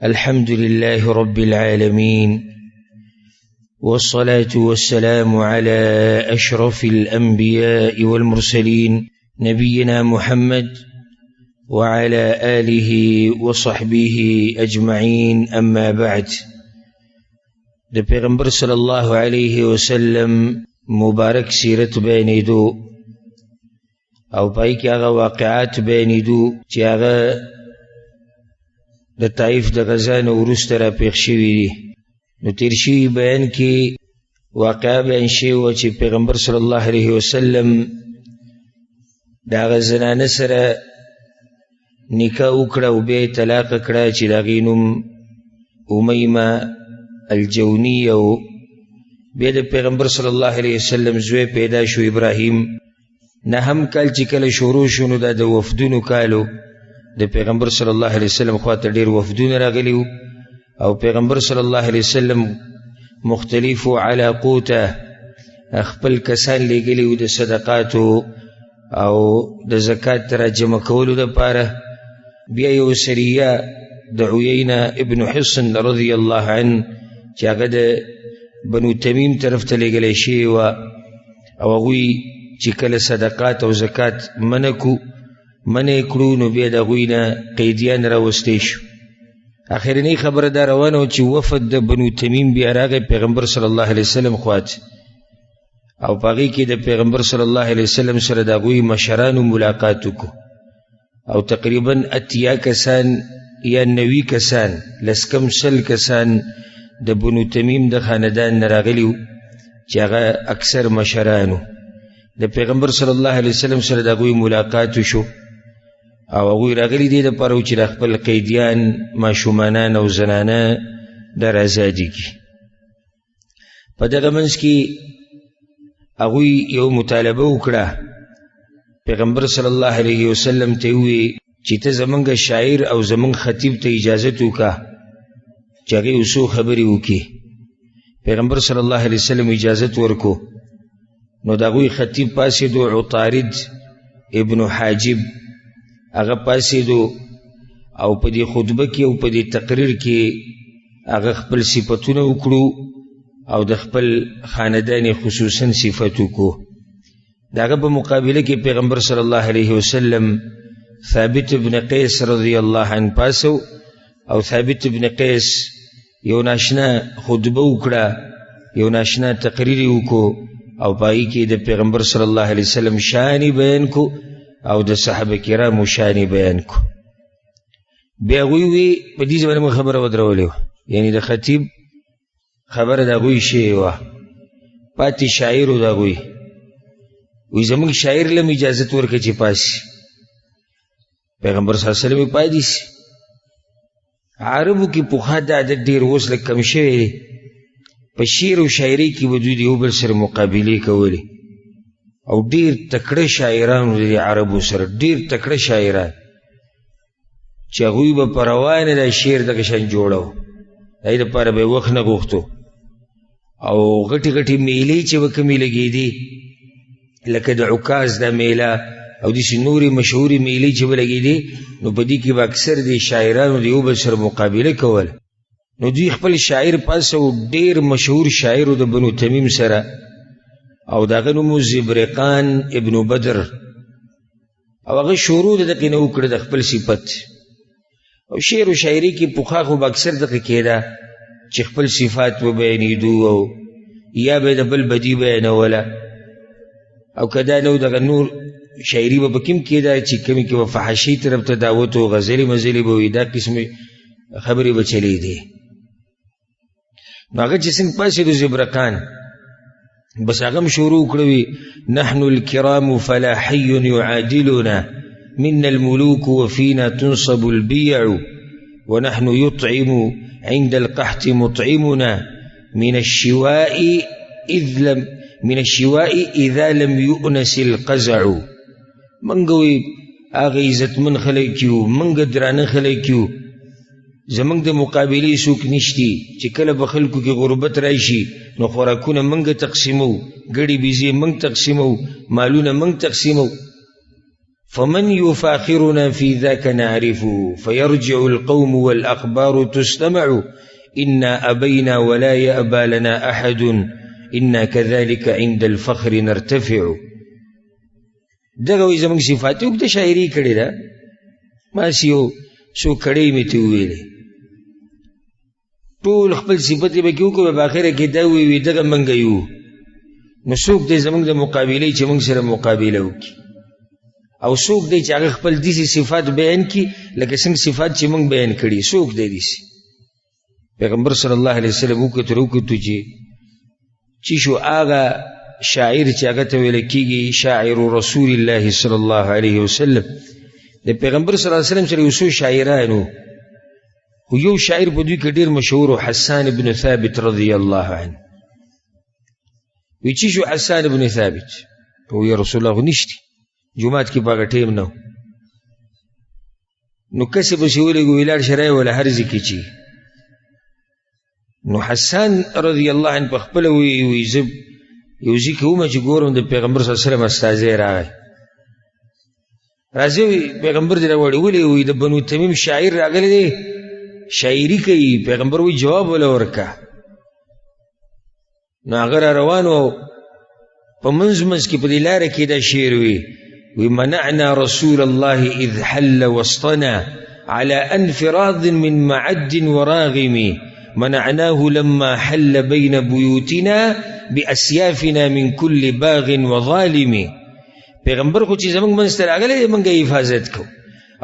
الحمد لله رب العالمين، والصلاة والسلام على أشرف الأنبياء والمرسلين، نبينا محمد وعلى آله وصحبه أجمعين، أما بعد. د پیغمبر صلی الله علیه وسلم مبارک سیرت بیانېدو او پای کې هغه واقعات بیانېدو چې هغه د طایف د غزا نه وروسته راپېښ شوي دي. نو تېر شوي بیان کې واقعه بیان شوې وه چې پیغمبر صلی الله علیه وسلم د هغه زنانه سره نکاح وکړه او بیا یې طلاقه کړه چې د هغې نوم امیمه الجوني او بیا د پیغمبر صلی الله علیه وسلم زوی پیدا شو ابراهیم. نهم کال چې کله شروع شو نو دا د وفدونو کالو، د پیغمبر صلی الله علیه وسلم خواته ډېر وفدونه راغلي وو او پیغمبر صلی الله علیه وسلم مختلفو علاقو ته خپل کسان لیږلي وو د صدقاتو او د زکات را جمع کولو دپاره. بیا یو سریه د عیینه ابن حصن رضی الله عنه چې هغه د بنو تمیم طرف ته لېږلی شوې وه او هغوی چې کله صدقات او زکات منع کو منع کړو نو بیا د هغوی نه قیدیان راوستی شو. اخرنۍ خبره دا روانه وه چې وفد د بنو تمیم بیا راغی پیغمبر صلی الله علیه وسلم خواته او په هغې کې د پیغمبر صلی الله علیه وسلم سره د هغوی مشرانو ملاقات وکړو او تقریبا 80 کسان یا 90 کسان، لس کم 100 کسان د بنو تمیم د خاندان نه راغلي وو چې هغه اکثر مشران وو. د پیغمبر صلی الله علیه وسلم سره د هغوی ملاقات وشو او هغوی راغلي دې دپاره وو چې د خپل قیدیان، ماشومانان او زنانه در ازادي کړي. په دغه منځ کې هغوی یو مطالبه وکړه، پیغمبر صلی الله علیه وسلم ته وویل چې ته زمونږ شاعر او زمونږ خطیب ته اجازت وکړه چې هغې یو څو خبرې وکړي. پیغمبر صلی الله علیه وسلم اجازت ورکو. نو د هغوی خطیب پاڅېدو، عطارد ابن حاجب، هغه پاڅېدو او په دې خطبه کې او په دې تقریر کې هغه خپل صفتونه وکړو او د خپل خاندان خصوصا صفت وکړو. د هغه په مقابله کې پیغمبر صلی الله علیه وسلم ثابت ابن قیس رضی الله عنه پاسو او ثابت ابن قیس یو ناشنا خطبه وکړه، یو ناشنا تقریر یې وکړو او په هغې کې د پیغمبر صلی الله علیه وسلم شان یې بیان کړو او د صحابه کرامو شان یې بیان کړو. بیا هغوی وی په دې ځای باندې موږ خبره ودرولې وه، یعنې د خطیب خبره د هغوی شوې وه، پاتې شاعر و د هغوی، وی زموږ شاعر له مې اجازت ورکړه چې پاسي. پیغمبر صلی الله علیه وسلم یې پاتې سي. عربو کې پخوا دا عادت ډېر اوس لږ کم شوی دی، په شعر او شاعرۍ کې به دوی د یو بل سره مقابلې کولې او ډېر تکړه شاعران وو د عربو سره، ډېر تکړه شاعران چې هغوی به په روانه دا شعر دغه شان جوړو، د هغې دپاره به یې وخت نه غوښتو. او غټې غټې میلې چې به کومې لګېدې لکه د عکاظ دا میله او داسې نورې مشهورې میلې چې به لګېدې نو په دې کې به اکثر د شاعرانو د یو بل سره مقابله کوله. نو دوی خپل شاعر پاسه و، ډېر مشهور شاعر و د بنو تمیم سره او د هغه نوم و زبرقان ابن بدر، او هغه شروع د دغې نه وکړه د خپل صفت او شعر و شاعري کې. پخوا خو به اکثر دغه کېده چې خپل صفات به بیانېدو او یا به د بل بدي بیانوله، او که دا نه و دغه نور شاعري به پکې هم کېده چې کومې کې به فحاشۍ طرف ته دعوت او غزلې مزلې به وي، دا قسم خبرې به چلېدې. نو هغه چې څنګه پاڅېدو زبرقان، بس هغه هم شروع کړه وي نحن الكرام فلا حي يعادلنا منا الملوك وفينا تنصب البيع ونحن يطعم عند القحط مطعمنا من الشواء إذ لم من الشواء إذا لم يؤنس القزع. منګ وی هغه عزتمن خلک یو، منګ درانه خلک یو، زمونږ د مقابلې څوک نشتی چې کله په خلکو کې غربت راشي نو خوراکونه منګ تقسیمو، ګړي بیزې منګ تقسیمو، مالونه منګ تقسیمو. فمن يفاخرنا في ذاك نعرفه فيرجع القوم والأخبار تستمع إنا أبينا ولا يأبى لنا أحد إنا كذلك عند الفخر نرتفع. دغه وایي زموږ صفات اوږده شاعري کړې ده، ما هسې یو څو کړۍ مې ته وویلې، ټول خپل صفت یې پکې وکړو، په اخره کې دا ووایي دغه موږ یو، نو څوک دی زموږ د مقابلې چې موږ سره مقابله وکړي، او څوک دی چې هغه خپل داسې صفات بیان کړي لکه څنګه صفات چې موږ بیان کړي، څوک دی داسې؟ پیغمبر صلی الله علیه وسلم وکتل وکتو چې شو هغه شاعر چې هغه ته ویل کېږي شاعر رسول الله صلی الله علیه وسلم، د پیغمبر صلی الله علیه وسلم سره یو څو شاعران وو، خو یو شاعر په دوی کې ډېر مشهور و، حسان بن ثابت رضی الله عنه. وی چې شو حسان بن ثابت؟ وی رسول الله خو نشتی، جومات کې په هغه ټایم نه و. نو کس یې پسې ولېږو، وی لاړ شه رایې هر ځای کې چې. نو حسان رضی الله عنه په خپله وی وی زه یو ځای کې وم چې ګورم د پیغمبر صلی الله علیه وسلم استازی راغی، راځي پیغمبر دې راوړي، ولې؟ وی د بنو تمیم شاعر راغلی دی، شاعري کوي. پیغمبر وی جواب وله ورکه. نو هغه را روان و، په منځ منځ کې په دې لاره کې دا شعر وي، وی منعنا رسول الله اذ حل وسطنا على انفراض من معد وراغم، منعناه لما حل بين بيوتنا بأسيافنا من كل باغ وظالم. پیغمبر خو چې زموږ منځ ته راغلی دی، موږ یې حفاظت کوو،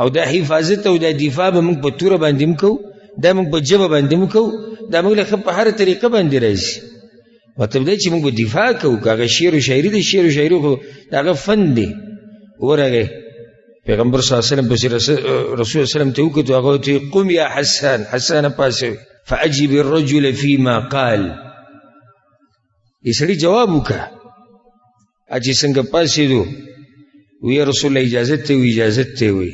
او دا حفاظت او دا دفاع به موږ په توره باندې هم کوو، دا موږ په ژبه باندې هم کوو، دا موږ له په هره طریقه باندې راځي. مطلب دا چې موږ به دفاع کوو، که هغه شعر و شاعري دی، شعر و شاعري خو د هغه فن دی. ورغی پیغمبر صلی الله علیه وسلم پسې رسول الله وسلم ته وکتو، هغه ورته وویل قم یا حسان، حسانه پاڅوي، فأجب الرجل فيما قال. دې سړي جواب وکړه. چې څنګه پاڅېدو، وی رسول الله اجازت ته وی، اجازت ته وی.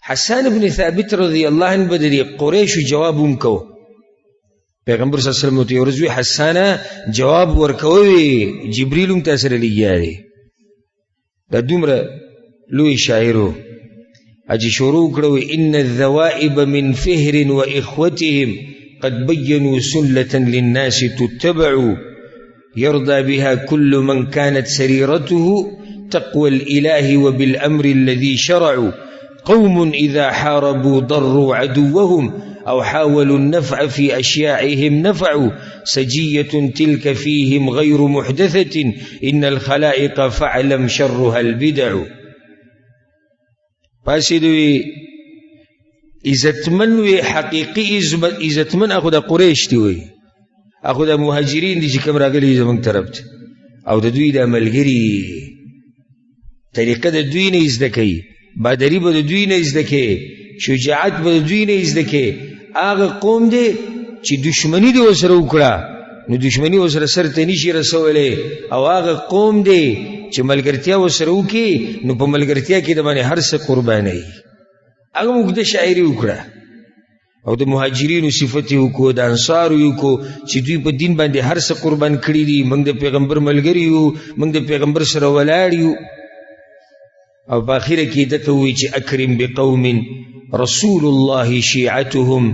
حسان بن ثابت رضی الله عنه به د دې قریشو جواب هم کوو. پیغمبر صلی الله علیه وسلم ورته یو ورځ وی حسانه جواب ورکوي، جبریل هم تا سره لګیا دی. دا دومره لوی شاعر و، چې شروع کړه وی ان الذوائب من فهر واخوتهم قد بينوا سلة للناس تتبع، يرضى بها كل من كانت سريرته تقوى الإله وبالأمر الذي شرعوا، قوم إذا حاربوا ضروا عدوهم أو حاولوا النفع في أشياعهم نفعوا، سجية تلك فيهم غير محدثة إن الخلائق فاعلم شرها البدع. پاسې دوی عزتمن وي، حقیقي عزتمن هغه د قریش دی وي، هغه د مهاجرین دي چې کوم راغلي زموږ طرف ته، او د دوی د ملګري طریقه د دوی نه زده کوي، بادري به د دوی نه زده کوي، شجاعت به د دوی نه زده کوي. هغه قوم دی چې دشمني دې ورسره وکړه نو دشمني ورسره سر ته نشي رسولی، او هغه قوم دی چې ملګرتیا ورسره وکړي نو په ملګرتیا کې د باندې هر څه قربانوي. هغه اوږده شاعري وکړه او د مهاجرینو صفت یې وکړو، د انصارو یې وکړو چې دوی په دین باندې هر څه قربان کړي دي، موږ د پیغمبر ملګري یو، موږ د پیغمبر سره ولاړ یو. او په اخره کې ده ته ووایي چې اکرم بقوم رسول الله شیعتهم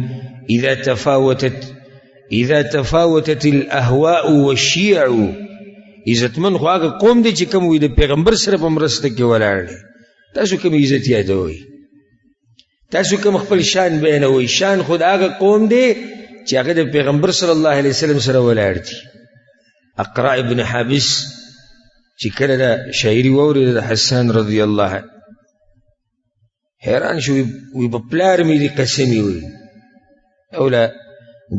اذا تفاوتت الاهواء والشیع. عزتمن خو هغه قوم دی چې کوم وي د پیغمبر سره په مرسته کې ولاړ دی. تاسو کوم عزت یادوئ؟ تاسو کوم خپل شان بیانوئ؟ شان خو د هغه قوم دی چې هغه د پیغمبر صلی الله علیه وسلم سره ولاړ دي. اقرع ابن حابس چې کله دا شاعري واورېده د حسان رضی الله عنه، حیران شو، وی په پلار مې دي قسمې وي. او له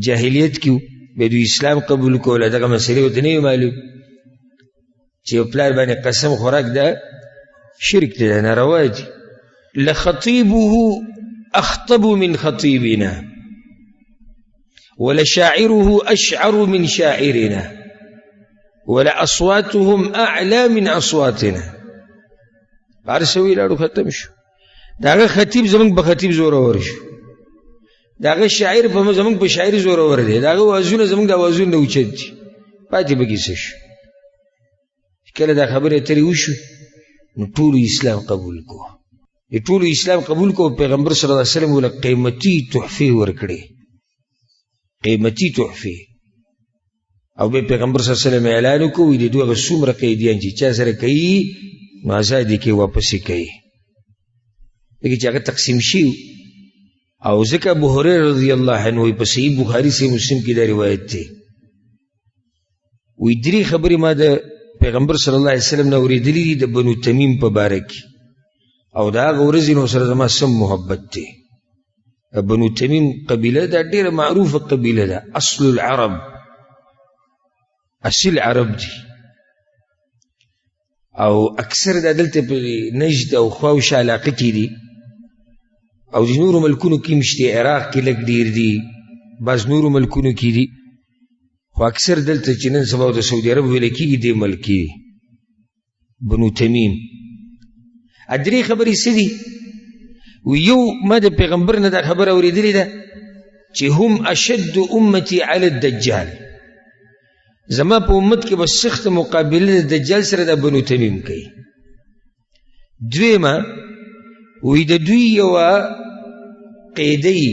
جاهلیت کې بیا دوی اسلام قبول کوله، دغه مسئلې ورته نه وي معلوم چې یو پلار باندې قسم خوراک ده شرک دی، دا ناروا دي. لخطیبه اخطب من خطیبنا ولشاعره اشعر من شاعرنا ولأصواتهم اعلى من اصواتنا. هر څه ویل لاړو ختم شو. د هغه خطیب زموږ په خطیب زورور شو، د هغه شاعر په زموږ په شاعر زورور دی، د هغه وازونه زموږ د اوازونو نه اوچت دي. پاتې به کې څه شو؟ کله دا خبرې اترې وشو نو ټولو اسلام قبول کو. د ټولو اسلام قبول کو، پیغمبر صلی الله علیه وسلم له قیمتي تحفې ورکړې، قیمتي تحفې. او بیا پیغمبر صلی الله علیه وسلم اعلان وکړو، وایي د دوی هغه څومره قیدیان چې چا سره کوي نو ازاد یې کوي، واپس یې کوي، ځکه چې هغه تقسیم شي. او ځکه ابو هریره رضی الله عنه وایي په صحیح بخاري صحیح مسلم کې دا روایت دی، وایي درې خبرې ما د پیغمبر صلی الله علیه وسلم نه اورېدلې دي د بنو تمیم په باره کې، او د هغه ورځې نو سره زما سم محبت دی. بنو تمیم قبیله دا ډېره معروفه قبیله ده، اصل العرب، اصیل عرب دي، او اکثر دا دلته په نجد او خواوشا علاقه کې دي، او د نورو ملکونو کې هم شته، عراق کې لږ ډېر دي، بعض نورو ملکونو کې دي، خو اکثر دلته چې نن سبا د سعودي عرب ویل کېږي دې ملک کې بنو تمیم. درې خبرې څه دي؟ یو ما د پیغمبر نه دا خبره اورېدلې ده چې هم اشد امتي علی الدجال، زما په امت کې به سخته مقابله د دجال سره د بنو تمیم کوي. دویمه وایي د دوی یوه قیدی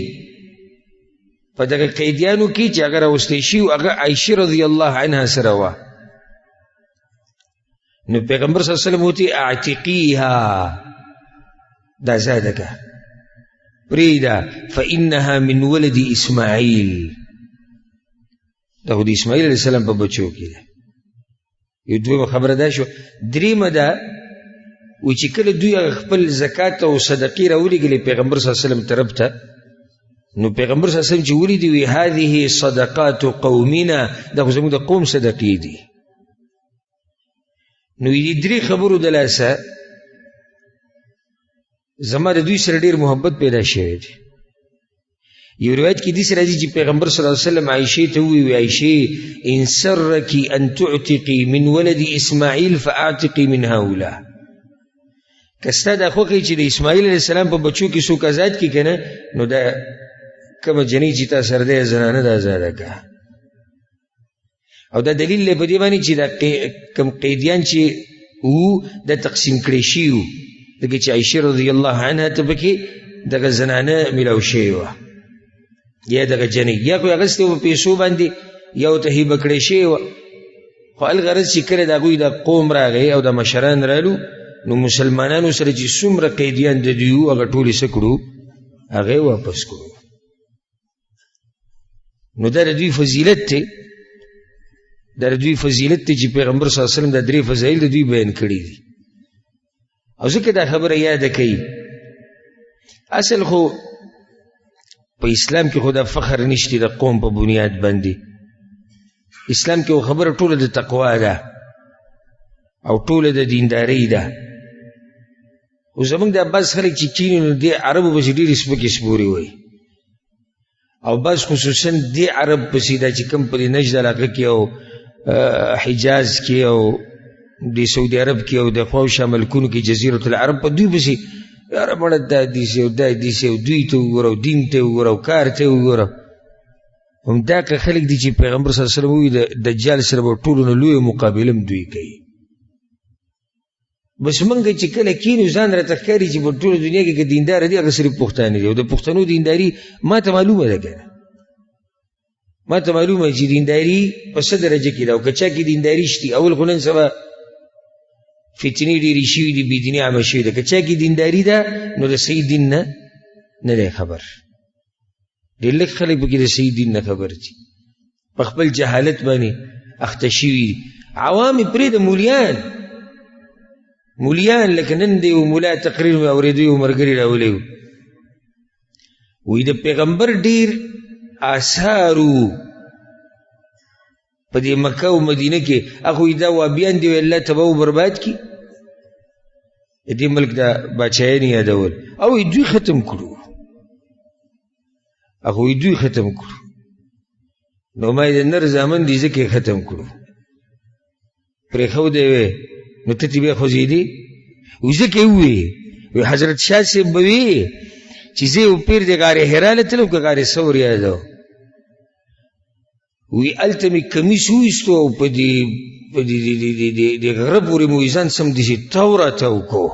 په دغه قیدیانو کې چې هغه راوستلی شي، هغه عایشه رضی الله عنها سره وه. نو پیغمبر صلی الله علیه وسلم ورته اعتقیها، دا آزاده که، پرېږده، فانها من ولد اسماعیل، دا خو د اسماعیل علیه السلام په بچو کې ده. یو دویمه خبره دا شوه. درېیمه ده وایي چې کله دوی هغه خپل زکات او صدقې راولېږلې پیغمبر صلی الله علیه وسلم طرف ته، نو پیغمبر صلی الله علیه وسلم چې ولیدې وایي هذه صدقات قومنا، دا خو زموږ د قوم صدقې دي. نو دې درې خبرو د لاسه زما د دوی سره ډېر محبت پیدا شوی دی. یو روایت کې داسې راځي چې پیغمبر صلی الله علیه وسلم عایشې ته وویل، عایشې ان سرک ان تعتقي من ولد اسماعیل فاعتقي من هؤلاء، که ستا دا خوښه چې د اسماعیل علیه السلام په بچو کې څوک ازاد کړي که نه، نو دا کومه جنۍ چې تا سره دی زنانه ده ازاده کړه. او دا دلیل دی په دې باندې چې دا کوم قیدیان چې وو دا تقسیم کړی شوي وو، ځکه چې عایشه رضی الله عنها ته پکې دغه زنانه میلاو شوې وه، یا دغه جنۍ، یا خو یې اخیستې وه په پیسو باندې، یا ورته هبه کړی شوې وه. خو الغرض چې کله د هغوی د قوم راغی او د مشران رالو، نو مسلمانانو سره چې څومره قیدیان د دوی وو هغه ټول یې څه کړو، هغه یې واپس کړو. نو دا د دوی فضیلت دی، دا د دوی فضیلت دی چې پیغمبر صلی الله علیه وسلم دا درې فضایل د دوی بیان کړي دي. او ځکه دا خبره یاده کوي. اصل خو په اسلام کې خو دا فخر نشته د قوم په بنیاد باندې. اسلام کې خبره ټوله د تقوا ده او ټوله د دیندارۍ ده. خو زموږ د بعض خلک چې کیني نو دې عربو پسې ډېرې سپکې سپورې وایي، او بعض خصوصا دې عرب پسې دا چې کوم په دې نجد علاقه کې او حجاز کې او د سعودي عرب کې او د خواوشا ملکونو کې جزیرة العرب په دوی پسې یاره مړه دا داسې او دا داسې او دوی ته وګوره او دین ته وګوره او کار ته وګوره. همدغه خلک دي چې پیغمبر صلی الله علیه وسلم وایي د دجال سره به ټولو نه لویه مقابله هم دوی کوي. بس موږ چې کله کینو ځان راته ښکاري چې په ټوله دنیا کې که دیندار دي هغه صرف پښتانه دي، او د پښتنو دینداري ما ته معلومه ده که نه، ما ته معلومه چې دینداري په څه درجه کې ده، او که چا کې دینداري شتي. اول خو نن سبا فتنې ډېرې شوي دي، بېدیني عامه شوې ده. که چا کې دینداري ده نو د صحیح دین نه نه دی خبر. ډېر لږ خلک پکې د صحیح دین نه خبر دي، په خپل جهالت باندې اخته شوي دي. عوام یې پرېږده، مولیان، مولیان لکه نن دی یو مولا تقریر مې اورېدی، یو ملګري راولی و، وایي د پیغمبر ډېر آثارو په دې مکه او مدینه کې، هغوی دا وابیان دی الله تباه و برباد کړي، د دې ملک د باچایان یادول، او دوی ختم کړو، هغوی دوی ختم کړو. نو ما یې د نر زامن دي ځکه یې ختم کړو، پرېښودی وی نو ته ترې بیا خوځېدې. وایي ځکه یې وویې، وایي حضرت شاه صاحب به وي چې زه یو پیر د غار حرا له تلم که غار ثور یادوم، وی هلته مې کمیس وویستو او په دې د غره پورې مو ځان سم داسې تاو راتاو کړو.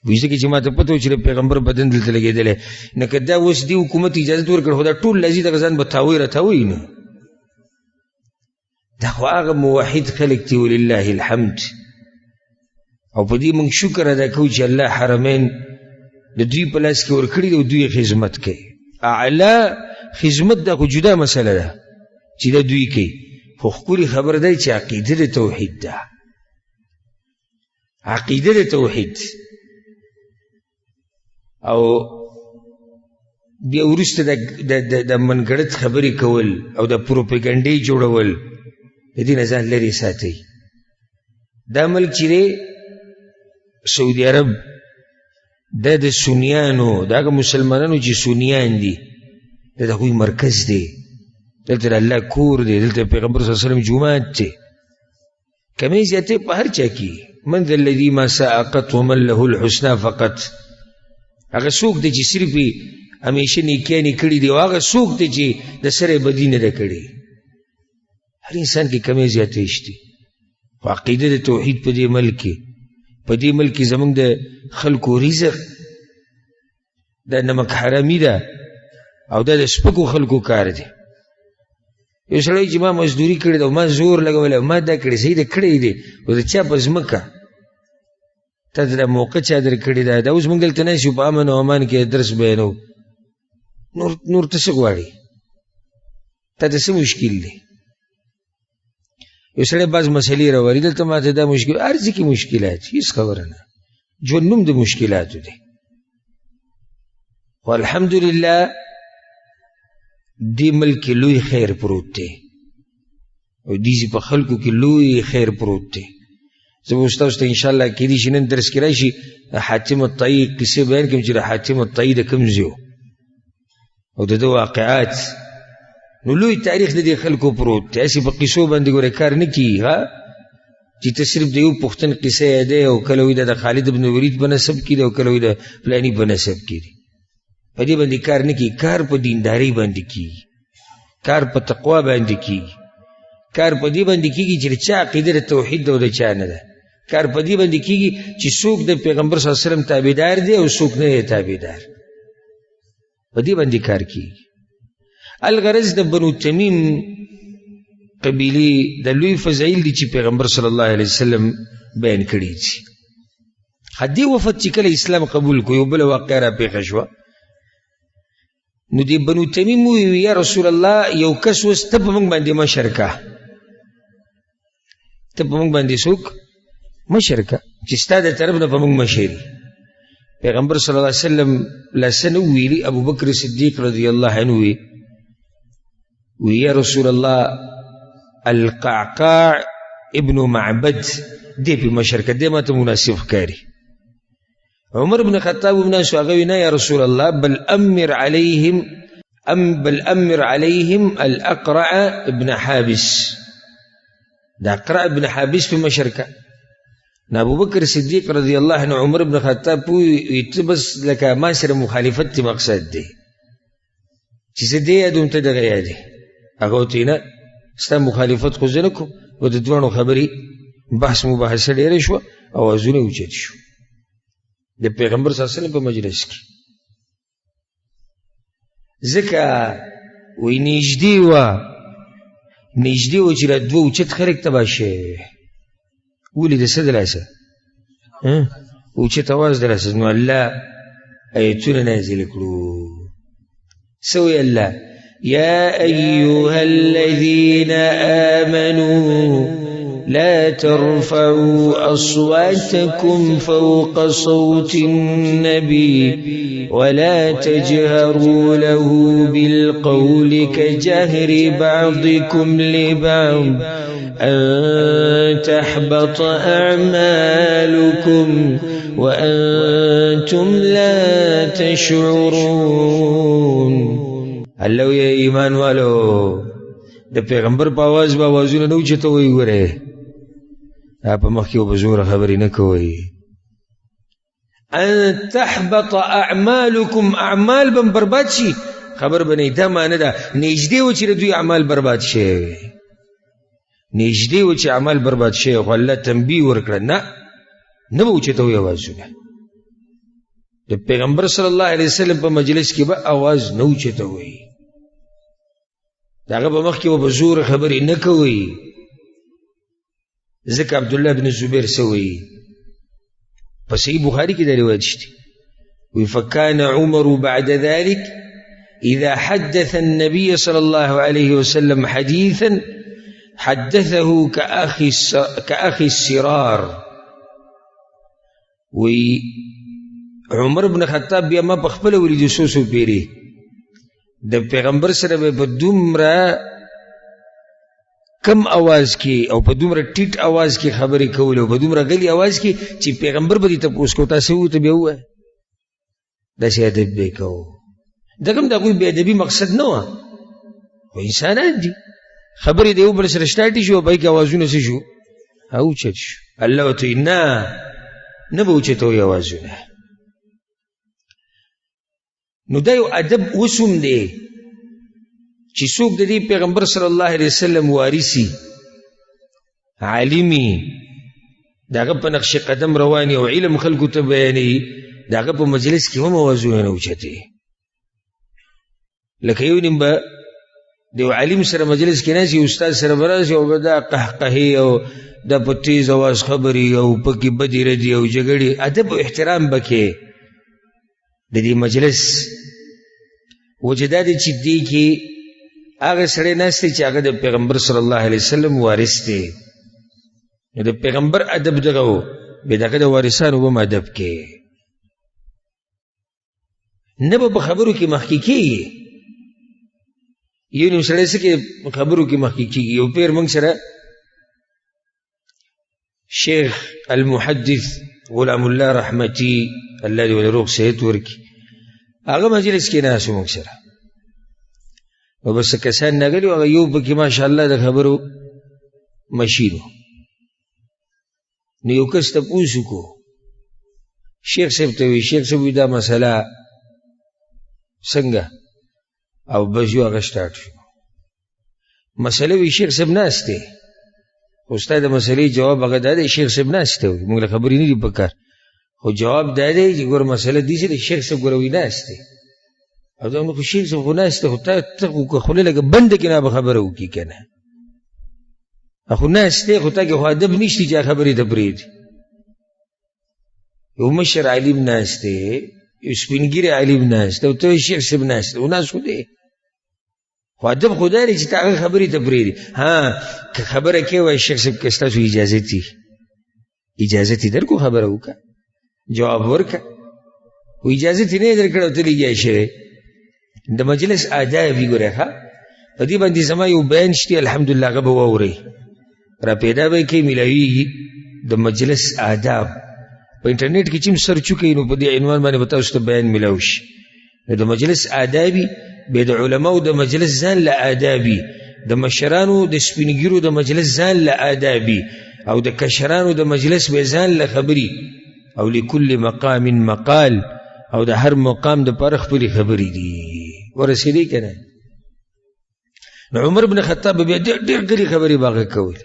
وایي ځکه چې ما ته پته وه چې د پیغمبر بدن دلته لګېدلی، نو که دا اوس دې حکومت اجازه ورکړه، خو دا ټول لازي دغه ځان به تاوی راتاوی. نو دا خو هغه موحد خلک دي، ولله الحمد. او په دې موږ شکر ادا کوو چې الله حرمین د دوی په لاس کې ورکړي دي او دوی خدمت کوي. اعلی خدمت دا خو جدا مسله ده چې دا دوی کوي، خو ښکلې خبره ده چې عقیده د توحید ده، عقیده د توحید. او بیا وروسته د منګړت خبرې کول او د پروپیګنډې جوړول، د دې نه ځان لرې ساتئ. دا ملک چې دی سعودي عرب، دا د سنیانو، د هغه مسلمانانو چې سنیان دي، دا د هغوی مرکز دی. دلته د الله کور دی، دلته پیغمبر صلی الله علیه وسلم جومات دی. کمی زیاتې په هر چا کې، من ذا الذي ما ساء قط ومن له الحسنى فقط. هغه څوک دی چې صرف یې همیشه نیکیانې کړي دي، او هغه څوک دی چې د سره یې بدي نه ده کړې. هر انسان کې کمی زیاتې شته، خو عقیده د توحید په دې ملک کې، په دې ملک کې زموږ د خلکو رزق دا نمک حرامي ده او دا د سپکو خلکو کار دی. یو سړی چې ما مزدوري کړې ده او ما زور لګولی او ما دا کړې، صحیح ده کړی دی، خو د چا په ځمکه تا ته دا موقع چا درکړې ده؟ دا اوس موږ دلته ناست یو په امن او امان کې درس بیانوو، نور ته څه غواړې؟ تا ته څه مشکل دی؟ یو سړی بعض مسلې راولي، دلته ما ته دا مشکل، هر ځای کې مشکلات، هېڅ خبره نه، ژوند نوم د مشکلاتو دی. خو الحمدلله دې ملک کې لوی خیر پروت دی، او دې ځای په خلکو کې لوی خیر پروت دی. زه به اوس تاسو ته انشاءالله کېدای شي نن درس کې راشي حاتم الطایي قصې بیان کړم چې د حاتم الطایي د کوم ځای او د ده واقعات. نو لوی تاریخ د دې خلکو پروت دی، هسې په قصو باندې ګوره کار نه کېږي. ها چې ته صرف د یو پښتون قصه یادوې او کله وایي دا د خالد بن ولید په نسب کې دی او کله وایي د فلاني په نسب کې دی، په دې باندې کار نه کېږي. کار په دیندارۍ باندې کېږي، کار په تقوا باندې کېږي، کار په دې باندې کېږي چې د چا عقیده د توحید ده او د چا نه ده. کار په دې باندې کېږي چې څوک د پیغمبر صلی الله علیه وسلم تابعدار دی او څوک نه دی تابعدار، په دې باندې کار کېږي. الغرض د بنو تمیم قبیلې د لوی فضایل دي چې پیغمبر صلی الله علیه وسلم بیان کړي دي. دې وفد چې کله اسلام قبول کړو، یو بله واقعه راپېښه شوه. نو دې بنو تمیم وویل، یا رسول الله، یو کس اوس ته په موږ باندې مشر که، ته په موږ باندې څوک مشر که چې ستا د طرف نه په موږ مشر. پیغمبر صلی الله علیه وسلم لا څه نه ویلي، ابوبکر صدیق رضی الله عنه وی، وی یا رسول الله، القعقاع ابن معبد دې په مشر که، دې ماته مناسب ښکاري. عمر بن خطاب بن شو هغه نه، یا رسول الله، بل امر عليهم ام بل امر عليهم الاقرع ابن حابس. دا اقرع ابن حابس په مشر که. نو ابوبکر صدیق رضی الله عنه عمر بن خطاب پوه ته بس لکه ما سره مخالفت دی مقصد دی چې زه دې یادوم ته دغه یادې. هغه ورته نه، ستا مخالفت خو زه نه کوم. و د دواړو خبرې بحث مباحثه ډېره شوه، اوازونه اوچت شو د پیغمبر صلی الله علیه وسلم په مجلس کې. ځکه وایي نږدې وه، نږدې وه چې دا دوه اوچت خلک تباه شوي. ولې د څه دلاسه اوچت اواز دلاسه؟ نو الله ایتونه نازل کړو. څه وایي الله؟ يا أيها الذين آمنوا لا ترفعوا أصواتكم فوق صوت النبي ولا تجهروا له بالقول كجهر بعضكم لبعض أن تحبط أعمالكم وأنتم لا تشعرون. الله یا ایمان والو، د پیغمبر په اواز به اوازونه نه اوچتوئ، ګورئ په مخ کې به زوره خبرې نه کوئ. ان تحبط اعمالکم، اعمال به برباد شي، خبر به نه. دا معنی ده نږدې و چې د دوی اعمال برباد شي. نږدې و چې عمل برباد شي، خو الله تنبیه ورکړه، نه نه به اوچتوي اوازونه. د پیغمبر صلی الله علیه وسلم په مجلس کې به اواز نه اوچتوي، د هغه په مخ کې به په زور خبرې نه کوي. ځکه عبدالله بن زبیر څه وایي؟ په صحیح بخاري کې دا روایت شته، وایي فکان عمر بعد ذلك إذا حدث النبي صلى الله عليه وسلم حديثا حدثه كأخي السرار. وی عمر بن خطاب بیا ما په خپله ولیدو څو څو پېرې د پیغمبر سره به په دومره کم اواز کې او په دومره ټیټ اواز کې خبرې کولې او په دومره غلي اواز کې چې پیغمبر به دې تپوس کو تاسو ورته بیا ووایه. داسې ادب به یې کوو. دغه هم د هغوی بې ادبي مقصد نه وه، خو انسانان دي، خبرې د یو بل سره سټارټې شو، په هغې کې اوازونه څه شو؟ اوچت شو. الله ورته وایي نه، نه به اوچتوئ اوازونه. نو دا یو ادب اوس هم دی چې څوک د دې پیغمبر صلی الله علیه وسلم وارثي عالمي، د هغه په نقش قدم روان او علم خلکو ته بیانوي، د هغه په مجلس کې هم اوازونه نه اوچتوي. لکه یو نیم به د یو عالم سره مجلس کې ناست، استاد سره به راشي او به دا قهقهې او دا په تیز اواز خبرې او پکې بدې ردې او جګړې. ادب او احترام به کې د دې مجلس وجه دا دی چې دې کې هغه سړی ناست دی چې هغه د پیغمبر صلی الله علیه وسلم وارث دی. نو د پیغمبر ادب دغه و، بیا د هغه د وارثانو به هم ادب کې، نه به په خبرو کې مخکې کېږي. یو نیم سړی څه کې خبرو کې مخکې کېږي. یو پیر موږ سره شیخ المحدث غلام الله رحمتي، الله دې ولې روغ صحت ورکړي، هغه مجلس کې ناست و موږ سره، او بس کسان ناغلي وو، هغه یو پکې ماشاءالله د خبرو مشین و. نو یو کس تپوس وکړو شیخ صاحب ته، وایي شیخ صاحب دا مسله څنګه؟ او بس یو هغه سټارټ شو مسله. وی شیخ صاحب ناست دی، خو ستا د مسلې جواب هغه دا دی، شیخ صاحب ناست دی، موږ له خبرې نه دي پکار، خو جواب دا دی چې ګوره مسله داسې ده، شیخ صاحب ګوره وایي ناست دی، او دا خو شیخ صاحب خو ناست دی، خو ته خو که خوله لږه بنده کړې نه به خبره وکړي که نه، خو ناست دی، خو تا کې خو ادب نشته چې خبرې ته پرېږدي. یو مشر عالم ناست دی، یو سپین ږیری عالم ناست دی، او ته شیخ صاحب ناست دی، او ناست خو دی، خو ادب خو دا دی چې ته هغه خبرې ته پرېږدي. ها که خبره کوې وایي شیخ صاحب که ستاسو اجازت وي، اجازت یې درکړو خبره وکړه، جواب ورکړه، خو اجازت یې نه درکړه او ته لګیا شوې. د مجلس آداب وي ګوره، ښه په دې باندې زما یو بیان شته، الحمدلله هغه به واورئ، را پیدا به یې کړئ، میلاویږي. د مجلس آداب په انټرنیټ کې چې هم سرچ وکړئ نو په دې عنوان باندې به تاسو ته بیان میلاو شي. نو د مجلس آدابي بیا د علماو د مجلس ځان له آدابي، د مشرانو د سپینګیرو د مجلس ځان له آدابي، او د کشرانو د مجلس به ځان له خبري، او لکل مقام مقال، او د هر مقام د پاره خپلې خبرې دي. ورسېدې که نه؟ نو عمر بن خطاب بیا ډېر ډېر غلي خبرې به هغه کولې.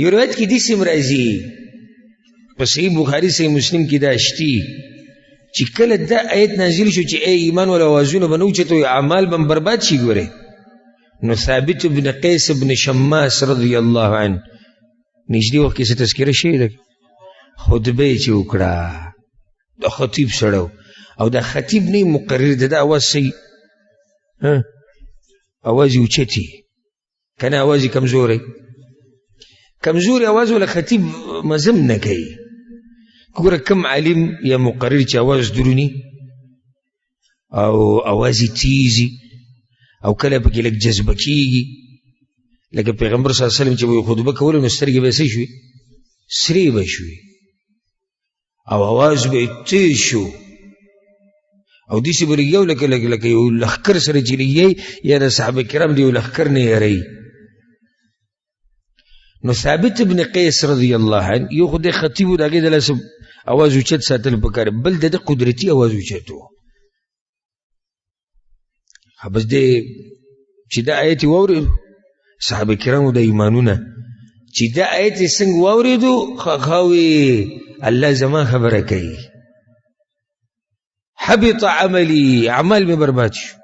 یو روایت کې داسې هم راځي په صحیح بخاري صحیح مسلم کې دا شتي چې کله دا آیت نازل شو چې ای ایمان والا اوازونه به نه اوچتوئ، اعمال به برباد شي، ګورئ نو ثابت بن قیس بن شماس رضی الله عنه نږدې وخت کې څه تذکره شوې ده، خطبه یې چې وکړه، د خطیب سړی او د خطیب نه مقرر ده، دا اواز صحیح اواز یې اوچتي که نه اواز یې کمزوری، کمزوری اواز ولا خطیب مزم نه کوي. ګوره کم عالم یا مقرر چې اواز دروني او اواز یې تیزي او کله پکې لږ جذبه کېږي، لکه پیغمبر صلی الله علیه وسلم چې به یې خطبه کوله نو سترګې به یې څه شوې؟ سرې به شوې او اواز به یې تیز شو او داسې به لګیا لکه لکه لکه یو لښکر سره چې لګیا یا د صحابه کرام د یو لښکر نه یېروي. نو ثابت ابن قیس رضی الله عنه یو خو د خطیب و، د هغې د لاسه اواز اوچت ساتل پکار، بل د ده قدرتي اواز اوچت و. بس دی چې دا آیت یې واورېد، صحابه کرامو د ایمانونه چې دا آیت یې څنګه واورېدو، خاوي الله زما خبره کوي. حبط عملی، اعمال مې برباد شو،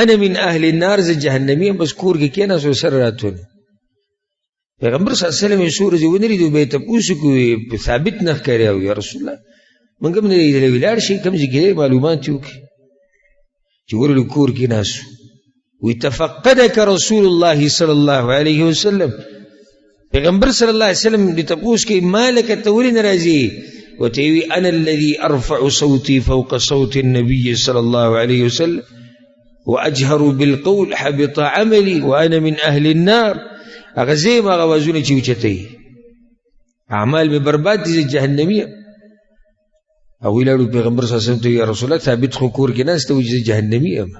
انا من اهل النار، زه جهنمي یم، بس کور کې کېناستو سر راتونه. پیغمبر صلی الله علیه وسلم یې څو ورځې ونه لیدو، بیا یې تپوس وکړو، ثابت نه ښکاري. او یا رسول الله موږ هم نه لیدلی، ولاړ شئ کوم ځای کې دی معلومات یې وکړي. چې ورغلو کور کې ناست وو، وی تفقدک رسول الله صلی الله علیه وسلم، پیغمبر صلی الله علیه وسلم دې تپوس کوي ما لک ته ولې نه راځې؟ ورته وی انا الذي ارفع صوتي فوق صوت النبي صلی الله علیه وسلم واجهر بالقول حبط عملي وانا من اهل النار. هغه زه یم هغه آوازونه چې اوچتوي، اعمال مې برباد دي، زه جهنمي یم. هغوی لاړو پیغمبر صلی الله علیه وسلم ته، یا رسول الله ثابت خو کور کې ناست و چې زه جهنمي یم.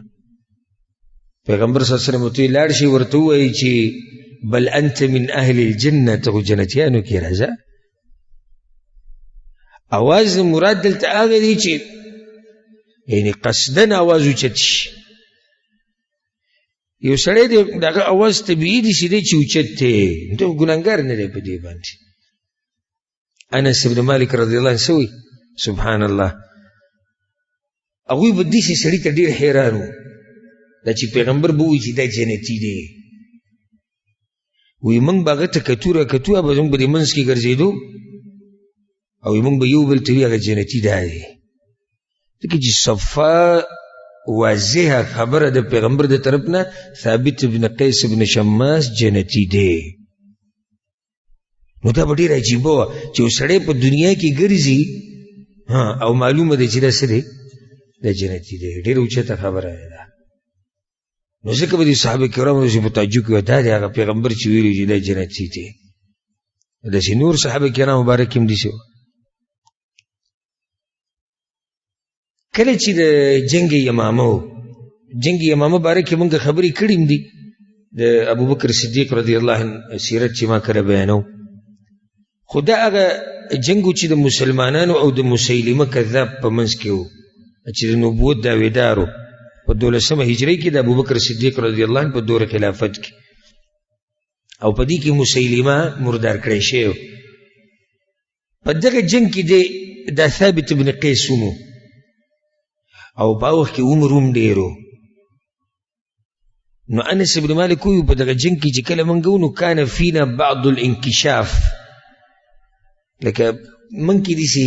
پیغمبر صلی الله علیه وسلم ورته لاړ شي ورته ووایي چې بل انت من اهل الجنه، ته خو جنتیانو کې راځه. اواز مراد دلته هغه دی چې یعنی قصداً اواز اوچت شي. یو سړی دی د هغه اواز طبیعي دی چې دی چې اوچت دی، دی خو ګناهګار نه دی په دې باندې. انس بن مالک رضی الله عنه څه وایي؟ سبحان الله، هغوی به داسې سړي ته ډېر حیران وو، دا چې پیغمبر به ووایي چې دا جنتي دی. وایي موږ به هغه ته کتو را کتو، به زموږ په دې منځ کې ګرځېدو او موږ به یو بل ته وایي هغه جنتي دا دی. ځکه چې صفا واضحه خبره د پیغمبر د طرف نه ثابت بن قیس بن شماس جنتي دی. نو دا به ډېره عجیبه وه چې یو سړی په دنیا کې ګرځي او معلومه ده چې دا څه دی، دا جنتي دی. ډېره اوچته خبره ده. نو ځکه به د صحابه کرامو داسې په تعجب کې وه، دا دی هغه پیغمبر چې ویلي چې دا جنتي دی. داسې نور صحابه کرام مبارک هم داسې وه. کله چې د جنګ یمامه و، جنګ یمامه باره کې مونږ خبرې کړې هم دي، د ابوبکر صدیق رضی الله عنه سیرت چې ما کله بیانو، خو دا هغه جنګ و چې د مسلمانانو او د مسیلمه کذاب په منځ کې و چې د نبوت دعویدار و په دولسمه هجري کې د ابوبکر صدیق رضی الله عنه په دور خلافت کې، او په دې کې مسیلمه مردار کړی شوی. په دغه جنګ کې دی دا ثابت ابن قیس ومو، او په وخت کې عمر هم ډېر و. نو انس ابن مالک وایي په دغه جنګ کې چې کله موږ وو، نو کان فینا بعض الانکشاف، لکه موږ کې داسې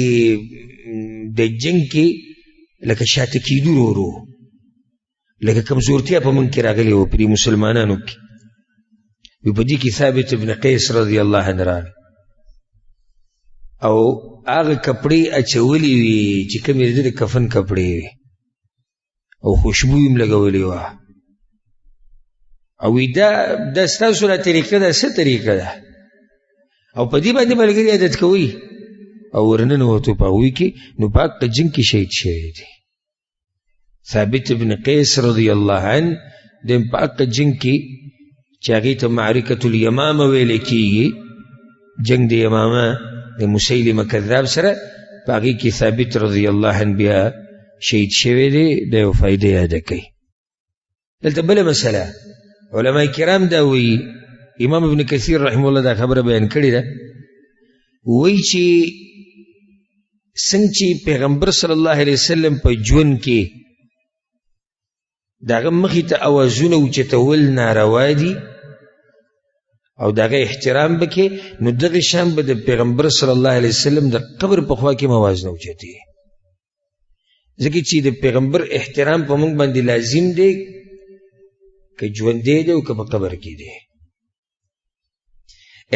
د جنګ کې لکه شاته کېدو ورو، لکه کمزورتیا په موږ کې راغلې وه په دې مسلمانانو کې. وي په دې کې ثابت ابن قیس رضی الله عنه راغی او هغه کپړې اچولې وي چې کومې د ده د کفن کپړې وي، او خوشبو یې هم لګولې وه. او وی دا ستاسو دا طریقه ده، څه طریقه ده؟ او په دې باندې ملګري عادت کوي. او ورننوتو په هغوی کې، نو په حق جنګ کې شهید شوی دی. ثابت ابن قیس رضی الله عنه د په حق جنګ کې چې هغې ته معرکة الیمامه ویل کېږي، جنګ د یمامه د مسیلمه کذاب سره، په هغې کې ثابت رضی الله عنه بیا شهید شوی دی. دا یو فایده یاده کوي. دلته بله مسله علما کرام دا وایي، امام ابن کثیر رحمه الله دا خبره بیان کړې ده، وایي چې څنګه چې پیغمبر صلی الله علیه وسلم په ژوند کې د هغه مخې ته اوازونه اوچتول ناروا دي او د هغه احترام به کې، نو دغه شان به د پیغمبر صلی الله علیه وسلم د قبر په خوا کې هم اواز نه اوچتوي، ځکه چې د پیغمبر احترام په موږ باندې لازم دی، که ژوندی دی او که په قبر کې دی.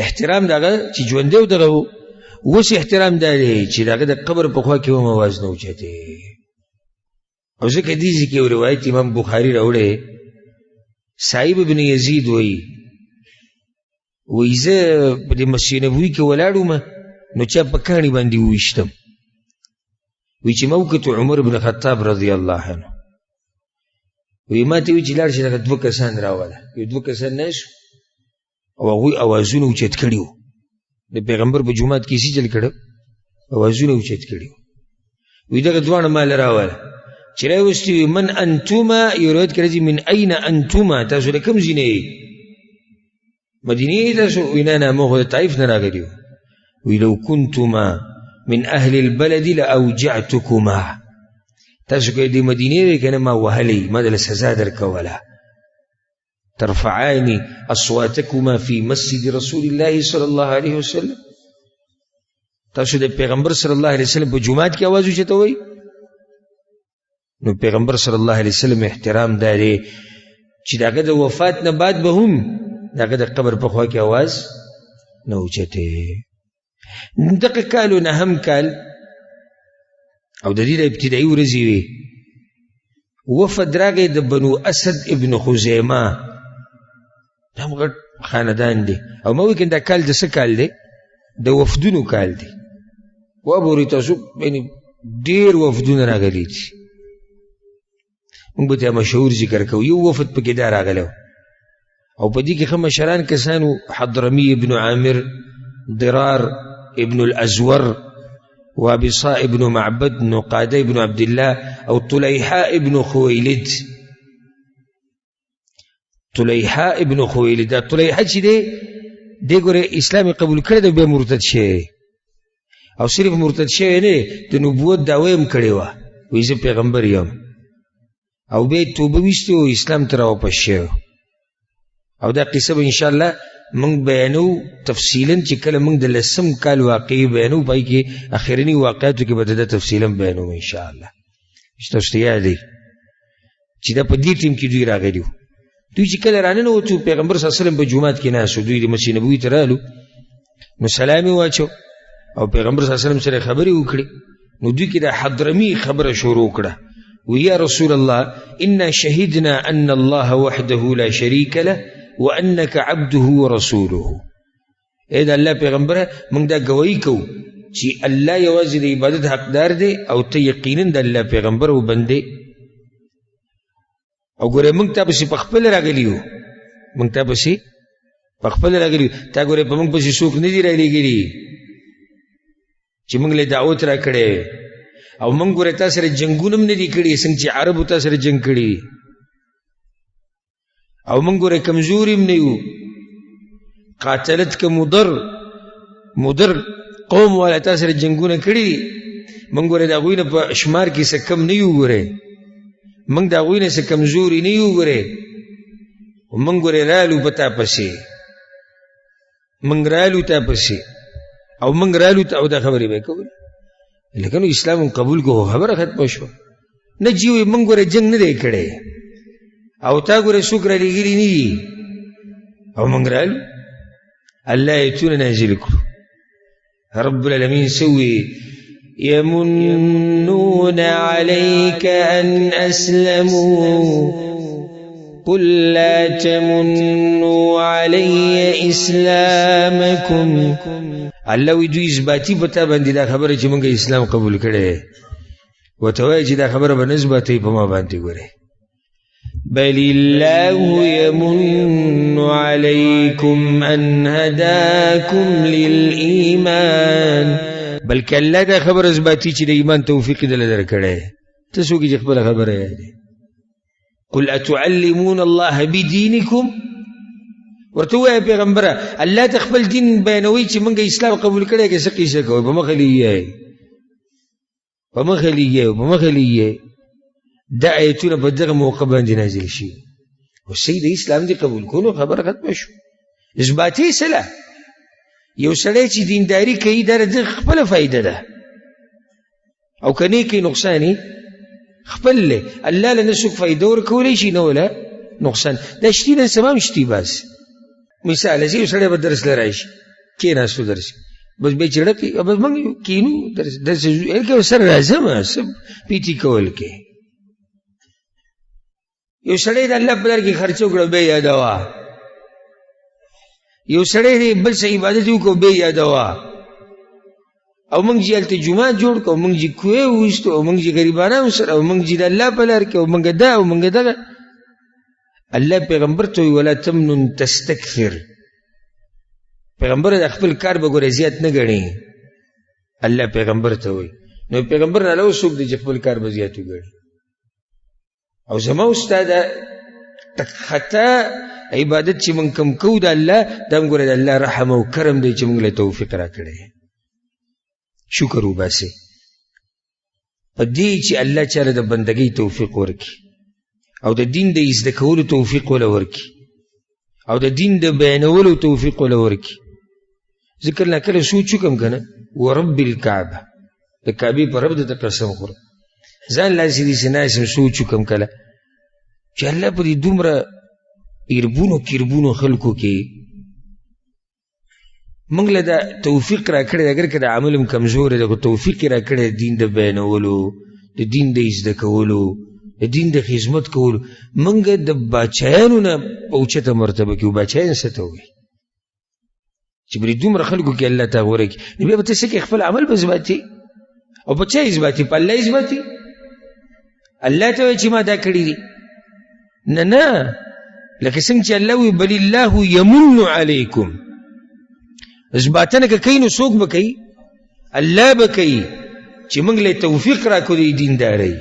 احترام د هغه چې ژوندی او دغه اوس احترام دا دی چې د هغه د قبر په خوا کې هم اواز نه اوچتوي. او ځکه دې ځای کې یو روایت امام بخاري راوړی، صاحب ابن یزید وایي، وایي زه په دې مسجد نبوي کې ولاړ وم، نو چا په کاڼي باندې وویشتم. وایي چې ما وکتو عمر بن خطاب رضی الله عنه، وایي ما ته وایي چې لاړ شه دغه دوه کسان راوله. یو دوه کسان ناست او هغوی اوازونه اوچت کړي وو، د پیغمبر په جومات کې څه چل کړی، اوازونه اوچت کړي وو. وایي دغه دواړه ما له راوله، چې راوستي وي من انتما، یو روایت کې راځي من این انتما، تاسو له کوم ځای نه یئ؟ مدینې تاسو؟ وی نه نه، موږ خو د طایف نه راغلي یو. وی لو کنتما من اهل البلد لاوجعتکما، تاسو که د مدینې وی که نه ما وهلی، ما دله سزا درکوله. ترفعان اصواتکما فی مسجد رسول الله صلی الله علیه وسلم، تاسو د پیغمبر صلی الله علیه وسلم په جومات کې اواز اوچتوئ. نو پیغمبر صلی الله علیه وسلم احترام دا دی چې د هغه د وفات نه بعد به هم د هغه د قبر په خوا کې اواز نه اوچتې. دغه کالو نهم کال او د دې د ابتدایي ورځې وې، وفد راغی د بنو اسد ابن خزیمه، دا هم غټ خاندان دی. او ما ویل دا کال د څه کال دی؟ د وفدونو کال دی. وګورئ تاسو، یعنې ډېر وفدونه راغلي دي، موږ به ته مشهور ذکر کوو. یو وفد پکې دا راغلی او په دې کې ښه مشران کسان وو، حضرمي ابن عامر، ضرار ابن الازور، وابصا ابن معبد، نقاده ابن عبد الله، او طليحة ابن خويلد. طليحة ابن خويلد، دا طليحة چې دی، دی ګوره اسلام یې قبول کړی دی، بیا مرتد شوی، او صرف مرتد شوی نه، د نبوت دعوه یې هم کړې وه، وایي زه پیغمبر یم، او بیا یې توبه ویستې او اسلام ته راواپس شوی. او دا قصه به انشاءالله موږ بیانو تفصیلا چې کله موږ د لسم کال واقعي بیانو، پای کې اخرني واقعاتو کې به دا تفصیلا بیانو انشاءالله. چې تاسو ته یاد دی چې دا په دې ټیم کې دوی راغلي وو. دوی چې کله راننوتو، پیغمبر صلی الله علیه وسلم په جومات کې ناست وو، دوی د مسجد نبوي ته رالو، نو سلام یې واچو او پیغمبر صلی الله علیه وسلم سره خبرې وکړې. نو دوی کې د حضرمي خبره شروع کړه، ويا رسول الله إنا شهدنا أن الله وحده لا شريك له وأنك عبده ورسوله. اې د الله پیغمبره، موږ دا ګواهي کوو چې الله یوازې د عبادت حقدار دی او ته یقینا د الله پیغمبر او بندې. او ګوره موږ تا پسې په خپله راغلي یو، موږ تا پسې په خپله راغلي یو، تا ګوره په موږ پسې څوک نه دي رالیږلي چې موږ له دعوت راکړی، او موږ ګوره تا سره جنګونه هم نه دي کړي څنګه چې عربو تا سره جنګ کړي، او موږ ګوره کمزوري هم نه یو. قاتلت که مدر مدر قوم والا تا سره جنګونه کړي دي، موږ ګوره د هغوی نه په شمار کې څه کم نه یو، ګوره موږ د هغوی نه څه کمزوري نه یو، ګوره موږ ګوره رالو په تا پسې، موږ رالو تا پسې، او موږ رالو ته، او دا خبرې به یې کولې. لکه نو اسلام قبول کړو، خبره ختمه شوه. نه جی وایي موږ ګوره جنګ نه دی کړی او تا ګوره څوک رالیږلي نه دي او موږ رالو. الله ایتونه نازل کړو. رب العالمین سوي يمنون عليك أن أسلموا قل لا تمنوا علي اسلامكم. الله وی دوی اثباتي په تا باندې دا خبره چې موږ اسلام قبول کړی، ورته وایي چې دا خبره به نه اثباتوي په ما باندې. ګورې بل الله يمن عليكم أن هداكم للإيمان، بلکې الله دا خبره اثباتي چې د ایمان توفیق یې دله درکړی. ته څوک یې چې خپله خبره یادې؟ قل اتعلمون الله بدینکم، ورته ووایه پیغمبره الله ته خپل دین بیانوي چې موږ اسلام قبول کړی که څه قصه کوئ، په مخه لګیا، په مخه لګیا، په مخه لګیا. دا ایتونه په دغه موقع باندې نازل شي. او صحیح د اسلام دې قبول کړو، خبره ختمه شو. اثباتي سله یو سړی چې دینداري کوي دا د خپله فایده ده، او که نه کوي نقصان یې خپل دی. الله له نه څوک فایده ورکولی شي نه وله نقصان. دا شتي نن سبا هم شتي. بس مثال چې یو سړی به درس له راشي، کېناستو درس، بس بیا چې ړکې بس موږ کینو درس درس هلکه سره راځم څه پیټي کول کې. یو سړی د الله په لار کې خرچه وکړه بیا یادوه، یو سړی دی بل څه عبادت وکړو بیا یادوه، او موږ چې هلته جومات جوړ کړو، موږ چې کوی وویستو، او موږ چې غریبانانو سره، او موږ چې د الله په لار کې، او موږ دا او موږ دغه. الله پیغمبر ته وایي ولا تمنن تستکثر، پیغمبر د خپل کار به ګوره زیات نه ګڼي. الله پیغمبر ته وایي، نو پیغمبر نه علاوه څوک دی چې خپل کار به زیات وګڼي؟ او زما استاد ټک خطا عبادت چې موږ کوم کوو د الله، دا هم ګوره د الله رحم او کرم دی چې موږ له توفیق راکړی. شکر وباسئ په دې چې الله چاله د بندګۍ توفیق ورکړي او د دین د زده کولو توفیق وله ورکړي او د دین د بیانولو توفیق وله ورکړي. زه کله ناکله سوچ وکړم که نه، ورب الکعبه، د کعبې په رب درته قسم خورم، ځان لاسې داسې ناست یم سوچ وکړم کله چې الله په دې دومره اربونو کربونو خلکو کې موږ له دا توفیق راکړی دی، اګر که د عمل هم کمزوری دی، خو توفیق یې راکړی دی دین د بیانولو، د دین د زده کولو، د دین د خدمت کولو. موږ د باچایانو نه په اوچته مرتبه کې یو. باچایان څه ته وایي چې په دې دومره خلکو کې الله ته غوره کړي، نو بیا به ته څه کوې؟ خپل عمل به زباتي او په چا یې زباتي؟ په الله یې زباتي؟ الله ته وایي چې ما دا کړي دي؟ نه نه، لکه څنګه چې الله وایي بل الله یمن علیکم. زباتنه که کوي نو څوک به کوي؟ الله به کوي چې موږ له توفیق راکړو د دیندارۍ.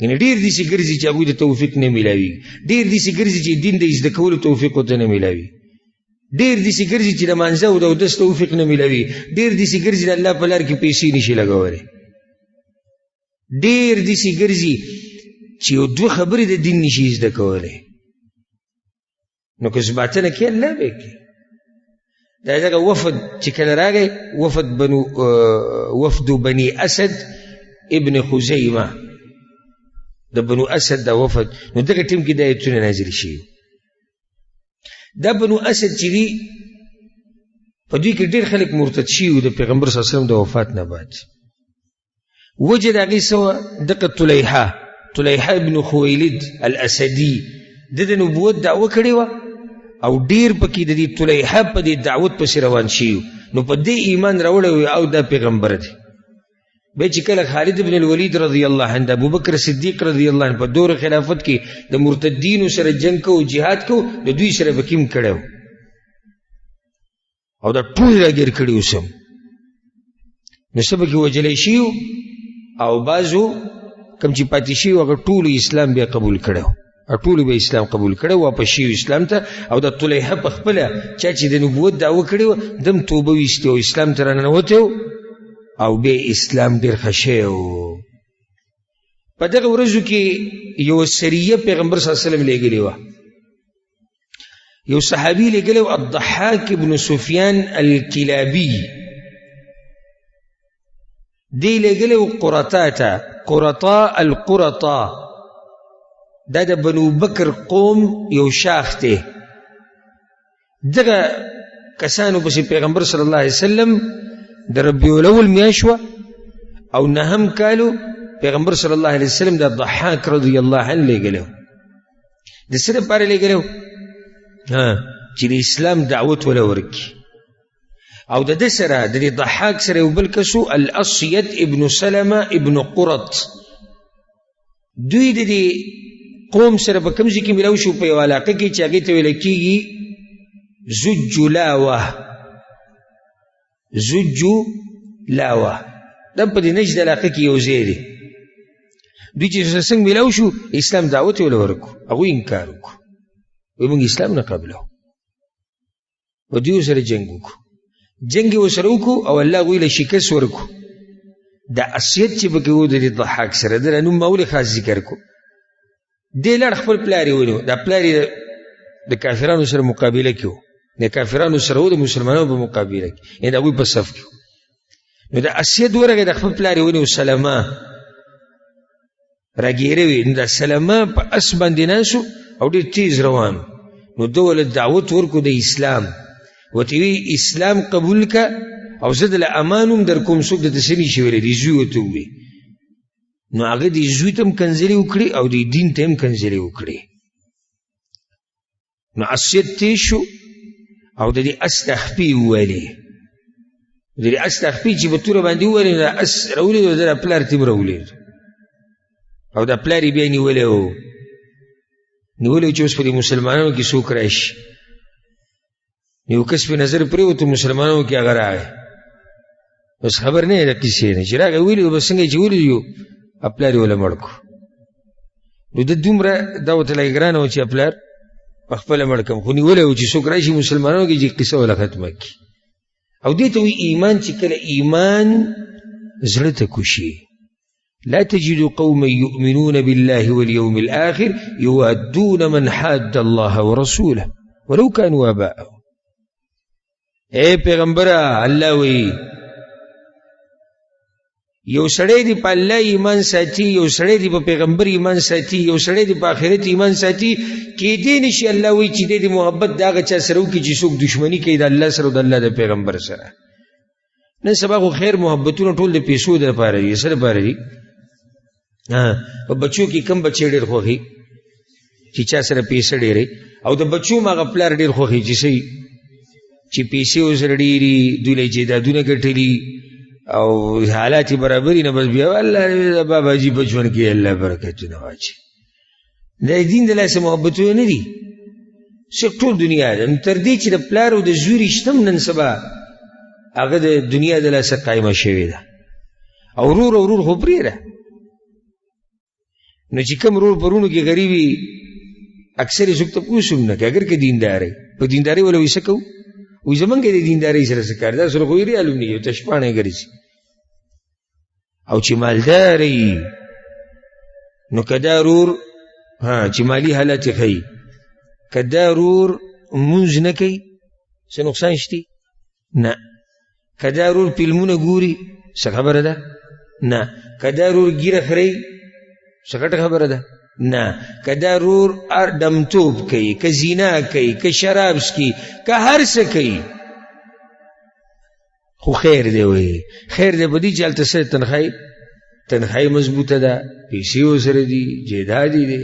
یعنې ډېر داسې ګرځي چې هغوی د توفیق نه میلاوي، ډېر داسې ګرځي چې دین د زده کولو توفیق ورته نه میلاوي، ډېر داسې ګرځي چې د مانځه او د اودس توفیق نه میلاوي، ډېر داسې ګرځي د الله په لار کې پیسې نشي لګولی، ډېر داسې ګرځي چې یو دوه خبرې د دین نشي زده کولی. نو که زباتنه کوي الله به یې کوي. دا دغه وفد چې کله راغی، وفد بنو وفد بني اسد ابن خزیمه، د بنو اسد دا وفد، نو دغه ټیم کې دا ایتونه نازل شوي. دا بنو اسد چې دي په دوی کې ډېر خلک مرتد شوي وو د پیغمبر صلی الله علیه وسلم د وفات نه بعد. وجه د هغې څه وه؟ دغه طلیحه، طلیحه ابن خویلد الاسدي، ده د نبوت دعوه کړې وه او ډېر پکې د دې طلیحه په دې دعوت پسې روان شوي، نو په دې ایمان راوړی وي او دا پیغمبر دی. بیا چې کله خالد ابن الولید رضی الله عنه د ابوبکر صدیق رضی الله عنه په دور خلافت کې د مرتدینو سره جنګ کو، جهاد کو، د دوی سره پکې هم کړی او دا ټول راګیر کړي اوس هم. نو څه پکې وژلی شي او بعضو کوم چې پاتې شوي هغه ټولو اسلام بیا قبول کړی، ټولو بیا اسلام قبول کړی، واپس شوي اسلام ته. او د طلیحه په خپله چا چې د نبوت دعوه کړې وه دم توبه ویستې او اسلام ته راننوتی او بیا اسلام ډېر ښه شوی و. په دغه ورځو کې یوه سریه پیغمبر صلی الله علیه وسلم لېږلې وه، یو صحابي لېږلی و الضحاک ابن سفیان الکلابي، دی لېږلی و قرطا ته، قرطا القرطا، دا د بنو بکر قوم یو شاخ دی. دغه کسانو پسې پیغمبر صلی الله علیه وسلم د ربیع الاول میاشت وه او نهم کالو پیغمبر صلی الله علیه وسلم د ضحاک رضی الله عنه لېږلی و. د څه لپاره لېږلی و؟ چې د اسلام دعوت وله ورکړي. او د ده سره د دې ضحاک سره یو بل کس و، الاصید ابن سلمه ابن قرط. دوی د دې قوم سره په کوم ځای کې ملاو شو؟ په یوه علاقه کې چې هغې ته ویل کېږي زجلاوه، زجلاوه، دا په دې نجد علاقه کې یو ځای دی. دوی چې څنګه ملاو شو اسلام دعوت یې وله ورکړو، هغوی انکار وکړو، وایي موږ اسلام نه قبلو. په دوی سره جنګ وکړو، جنګ یې ورسره وکړو او الله هغوی له شکست ورکړو. د اسید چې پکې و د دې ضحاک سره، ده نوم ما ولې خاص ذکر کړو؟ دی لاړ خپل پلار یې ونیو. دا پلار یې د کافرانو سره مقابله کې و، د کافرانو سره و، د مسلمانانو په مقابله کې، یعنې د هغوی په صف کې. نو د اسید ورغی، د خپل پلار یې ونیو، سلمه راګیره وي. نو دا سلمه په اس باندې ناست او ډېر تیز روان. نو ده ورله دعوت ورکړو د اسلام، ورته وی اسلام قبول که او زه دله امان هم در کوم، څوک درته څه نشي ویلی. دې زوی ورته وویل. نو هغه دې زوی ته هم کنځلې وکړې او دې دین ته هم کنځلې وکړې. نو اسید تېز شو او د دې اس د خپې وویلې، د دې اس د خپې چې په توره باندې وویلې، نو اس راولېد او د پلار ترې هم راولېد او دا پلار یې بیا نیولی و، نیولی چې اوس په دې مسلمانانو کې څوک راشي. یو کس په نظر پرېوتو مسلمانانو کې هغه راغی، بس خبر نه دی د قصې نه چې راغی ویلي بس څنګه چې ولید یو پلار یې وله مړ کړو. نو د دومره دا ورته لږ ګرانه وه چې پلار په خپله مړ کړم، خو نیولی و چې څوک راشي مسلمانانو کې چې قصه وله ختمه کړي. او دې ته وایي ایمان، چې کله ایمان زړه ته کوشي. لا تجد قوما يؤمنون بالله واليوم الآخر يوادون من حاد الله ورسوله ولو كانوا آباءهم. اے پیغمبره، الله وایي یو سړی دی په الله ایمان ساتي، یو سړی دی په پیغمبر ایمان ساتي، یو سړی دی په آخرت ایمان ساتي، کېدی نه شي الله وایي چې دی د محبت د هغه چا سره وکړي چې څوک دښمني کوي د الله سره او د الله د پیغمبر سره. نن سبا خو خیر محبتونه ټول د پیسو دپاره دي، څه دپاره دي؟ په بچو کې کم بچی ډېر خوښي چې چا سره پیسې ډېرې، او د بچو هم هغه پلار ډېر خوښي چې څه چې پیسې ورسره ډېري، دوی له جایدادونه ګټلي او حالات یې برابري، نه بس بیا الله باباجي په ژوند کې الله برکتونه واچوي. د دین د لاسه محبتونه نه دي، صرف ټول دنیا ده. نو تر دې چې د پلار او د زوی رشته هم نن سبا هغه د دنیا د لاسه قایمه شوې ده، او ورور او ورور خو پرېږده. نو چې کوم ورور په وروڼو کې غریب وي، اکثر یې څوک تپوس هم نه کوي، اګر که دیندار وي. په دیندارۍ وله وایي څه کوو؟ وایي زمونږ د دیندارۍ سره څه کار، دا سره خو یې ریال هم نه وي، تش پاڼې ګرځي. او چې مالدار وي، نو که دا ورور چې مالي حالت یې ښه وي، که دا ورور لمونځ نه کوي څه نقصان شته؟ نه. که دا ورور فلمونه ګوري څه خبره ده؟ نه. که دا ورور ږیره خرئ څه غټه خبره ده؟ نه. که دا ورور ډمتوب کوي، که زنا کوي، که شراب څکي، که هر څه کوي، خو خیر دی. وایي خیر دی په دې چې هلته څه تنخوا یې مضبوطه ده، پیسې ورسره دي، جایداد یې دی.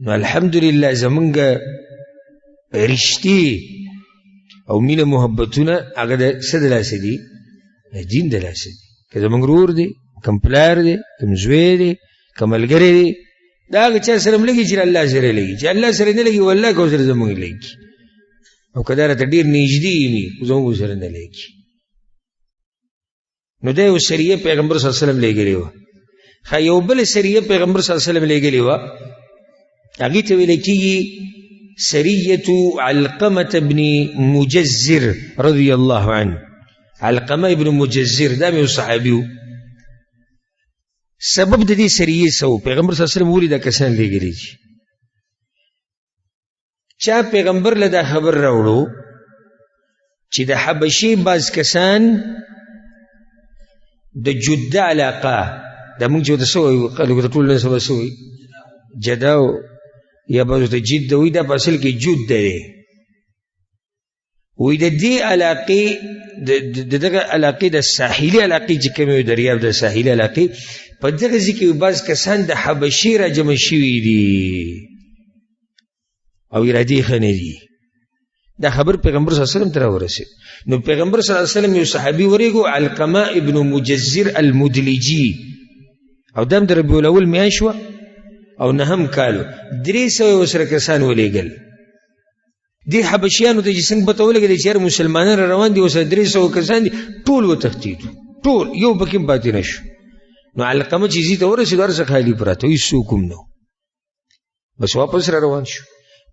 نو الحمدلله زمونږ رشتې او مینه محبتونه هغه د څه د لاسه دي؟ د دین د لاسه دي. که زمونږ ورور دی، کوم پلار دی، کوم زوی دی، کوم ملګری دی، دا هغه چا سره هم لګي چې الله سره لګي، چې الله سره نه لګي والله که سره زمونږ لګي، او که دا راته ډېر نږدې وي خو زمونږ سره نه لګي. نو دا یو سریه پیغمبر صلی الله علیه وسلم لېږلې وه. ښه، یو بل سریه پیغمبر صلی الله علیه وسلم لېږلې وه، هغې ته ویل کېږي سریة علقمة بن مجزر رضی الله عنه. علقمه ابن مجزر دا یو صحابي و. سبب د دې سریې څه و؟ پیغمبر صلی الله علیه وسلم ولې دا کسان لېږلي دي؟ چا پیغمبر له دا خبر راوړو چې د حبشې بعض کسان د جده علاقه، دا موږ چې ورته څه وایو، خلکو ته ټول نن سبا څه وایي؟ جده یا بعضو ته جده وایي، دا په اصل کې جده دی. وایي د دې علاقې د دغه علاقې د ساحلي علاقې چې کومې وي، دریاب د ساحلي علاقې په دغه ځای کې بعض کسان د حبشې راجمع شوي دي او ارادې ښه نه دي. دا خبر پیغمبر صلی الله علیه وسلم ته راورسېد. نو پیغمبر صلی الله علیه وسلم یو صحابي ورېږو، علقمه ابن مجزر المدلجي، او دا هم د ربیع الاول میاشت وه او نهم کال، 300 یې ورسره کسان ولېږل. دې حبشیانو ته چې څنګه پته ولګېده چې یار مسلمانان را روان دي، ورسره 300 کسان دي، ټول وتښتېدو، ټول یو پکې هم پاتې نه شو. نو علقمه چې ځي ته ورسېدو، هر څه خالي پراته وو، هېڅوک هم نه. بس واپس را روان شو.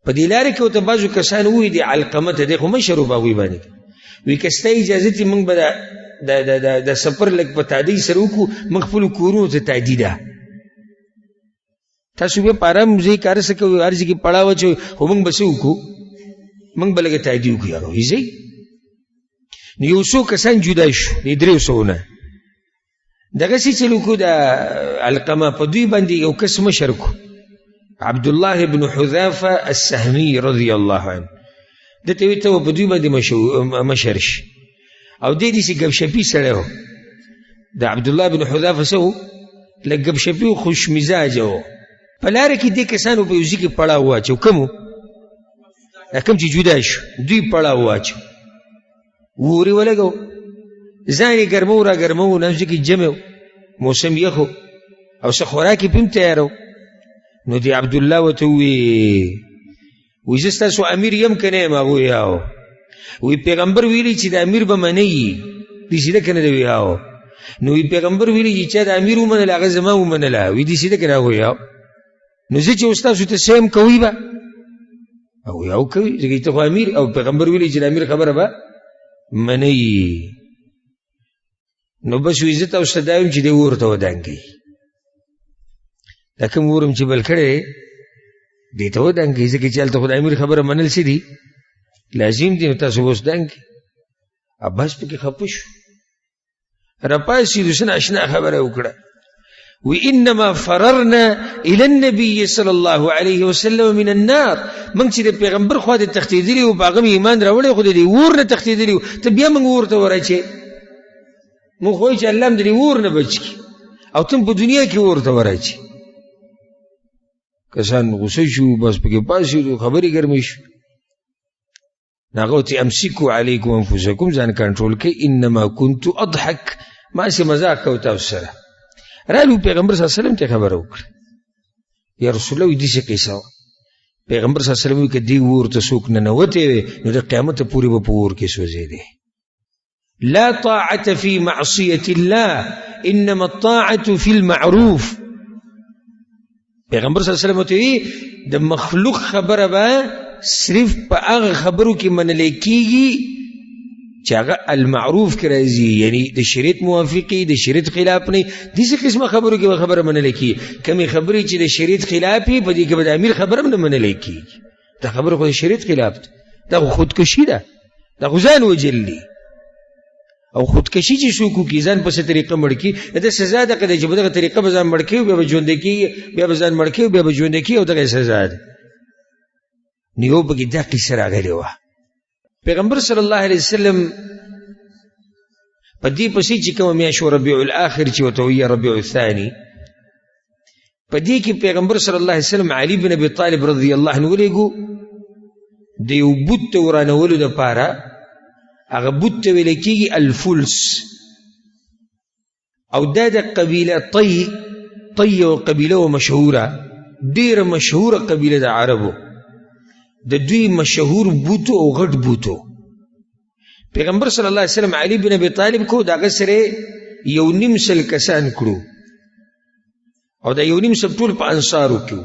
په دې لارې کې ورته بعضو کسانو وویل، دې علقمه ته، دی خو مشر و په هغوی باندې، وایي که ستا اجازه وي موږ به د سفر لږ په تادۍ سره وکړو، موږ خپلو کورونو ته تادي ده، تاسو بیا په ارام ځای کې هر څه کوئ، هر ځای کې پړاو اچوئ، خو موږ به څه وکړو؟ موږ به لږه تادي وکړو. هغه وایي ځئ. نو یو څو کسان جدا شو د 300 نه، دغسې چل وکړو. د علقمه په دوی باندې یو کس مشر کو، عبدالله بن حذافه السهمي رضی الله عنه، ده ته وایي ته به په دوی باندې مشر شي. او دی داسې ګپشپي سړی و، د عبدالله بن حذافه څه و؟ لږ ګپشپي و، خوش مزاجه و. په لاره کې دې کسانو په یو ځای کې پړاو واچو، کوم و؟ دا کوم چې جدا شو دوی پړاو واچو، اور یې ولګو، ځان یې ګرمو را ګرمو، نه ځای کې جمع و، موسم یخ و او څه خوراک یې پرې هم تیار و. نو دی عبدالله ورته وویل، وایي زه ستاسو امیر یم که نه یم؟ هغه وویل هو. وایي پیغمبر ویلي چې د امیر به منئ، داسې ده که نه ده؟ وایي هو. نو وی پیغمبر ویلي چې چا د امیر ومنله هغه زما ومنله. وی داسې ده که نه؟ هغوی نو زه چې اوس تاسو ته سیم کوئ به او یو کوي، ځکه ته خو امیر او پیغمبر ویلي چې د امیر خبره به منئ. نو بس وی زه تاسو ته دا وایم چې دی اور ته ودانګئ، دا کوم اور هم چې بل کړی دې ته ودانګئ، ځکه چې هلته خو د امیر خبره منل څه دي؟ لازم دي. نو تاسو اوس دانګئ. عباس پکې خفه شو، راپاڅېدو، څه ناشنا خبره یې وکړه. وی انما فررنا الى النبي صلى الله عليه وسلم من النار. موږ چې د پیغمبر خوا ته تښتېدلي وو، په هغه مې ایمان راوړی، خو د دې اور نه تښتېدلي وو، ته بیا موږ اور ته وراچې. موږ خو وایو چې الله هم د دې اور نه بچ کړي، او ته هم په دنیا کې اور ته وراچې. کسان غوسه شو، بس پکې پاڅېدو، خبرې ګرمې شو. هغه ورته امسکو علیکم انفسکم، ځان کنټرول کړئ، انما کنت اضحک، ما هسې مزاق کوو تاسو سره. رالو پیغمبر صلی الله علیه وسلم ته خبره وکړه، یا رسول الله داسې قصه وه. پیغمبر صلی الله علیه وسلم وایي که دې اور ته څوک ننوتی وی نو د قیامته پورې به په اور کې سوځېدی. لا طاعة في معصية الله انما الطاعة في المعروف. پیغمبر صلی الله علیه وسلم ته وی د مخلوق خبره به صرف په هغه خبرو کې منل کیږي چې هغه المعروف کې راځي، یعنی د شریعت موافقي، د شریعت خلاف نه. داسې قسمه خبرو کې به خبره منل کیږي. کومې خبرې چې د شریعت خلاف وي په دې کې به د امیر خبره هم نه منل کیږي. دا خبره خو د شریعت خلاف ده، دا خو خودکشي ده، دا خو ځان وژل دي. او خودکشي چې څوک وکړي، ځان په څه طریقه مړ کړي، د سزا دغه دی چې په دغه طریقه به ځان مړ کوي، بیا به ژوندی کېږي، بیا به ځان مړ کوي، بیا به ژوندی کېږي، او دغه یې سزا ده. نو یو پکې دا قصه راغلې وه. پیغمبر صلی الله علیه وسلم په دې پسې چې کومه میاشت ربیع الاخر چې ورته وایي ربیع الثاني، په دې کې پیغمبر صلی الله علیه وسلم علی بن ابي طالب رضی الله عنه ولېږو د یو بت د ورانولو دپاره. هغه بت ته ویل کېږي الفلس، او دا د قبیله طی، طی یو قبیله وه مشهوره، ډېره مشهوره قبیله د عربو، د دوی مشهور بوتو او غټ بوتو. پیغمبر صلی الله علیه وسلم علی بن ابي طالب کو د هغه سره یو نیم سل کسان کړو، او دا یو نیم سل ټول په انصارو کې،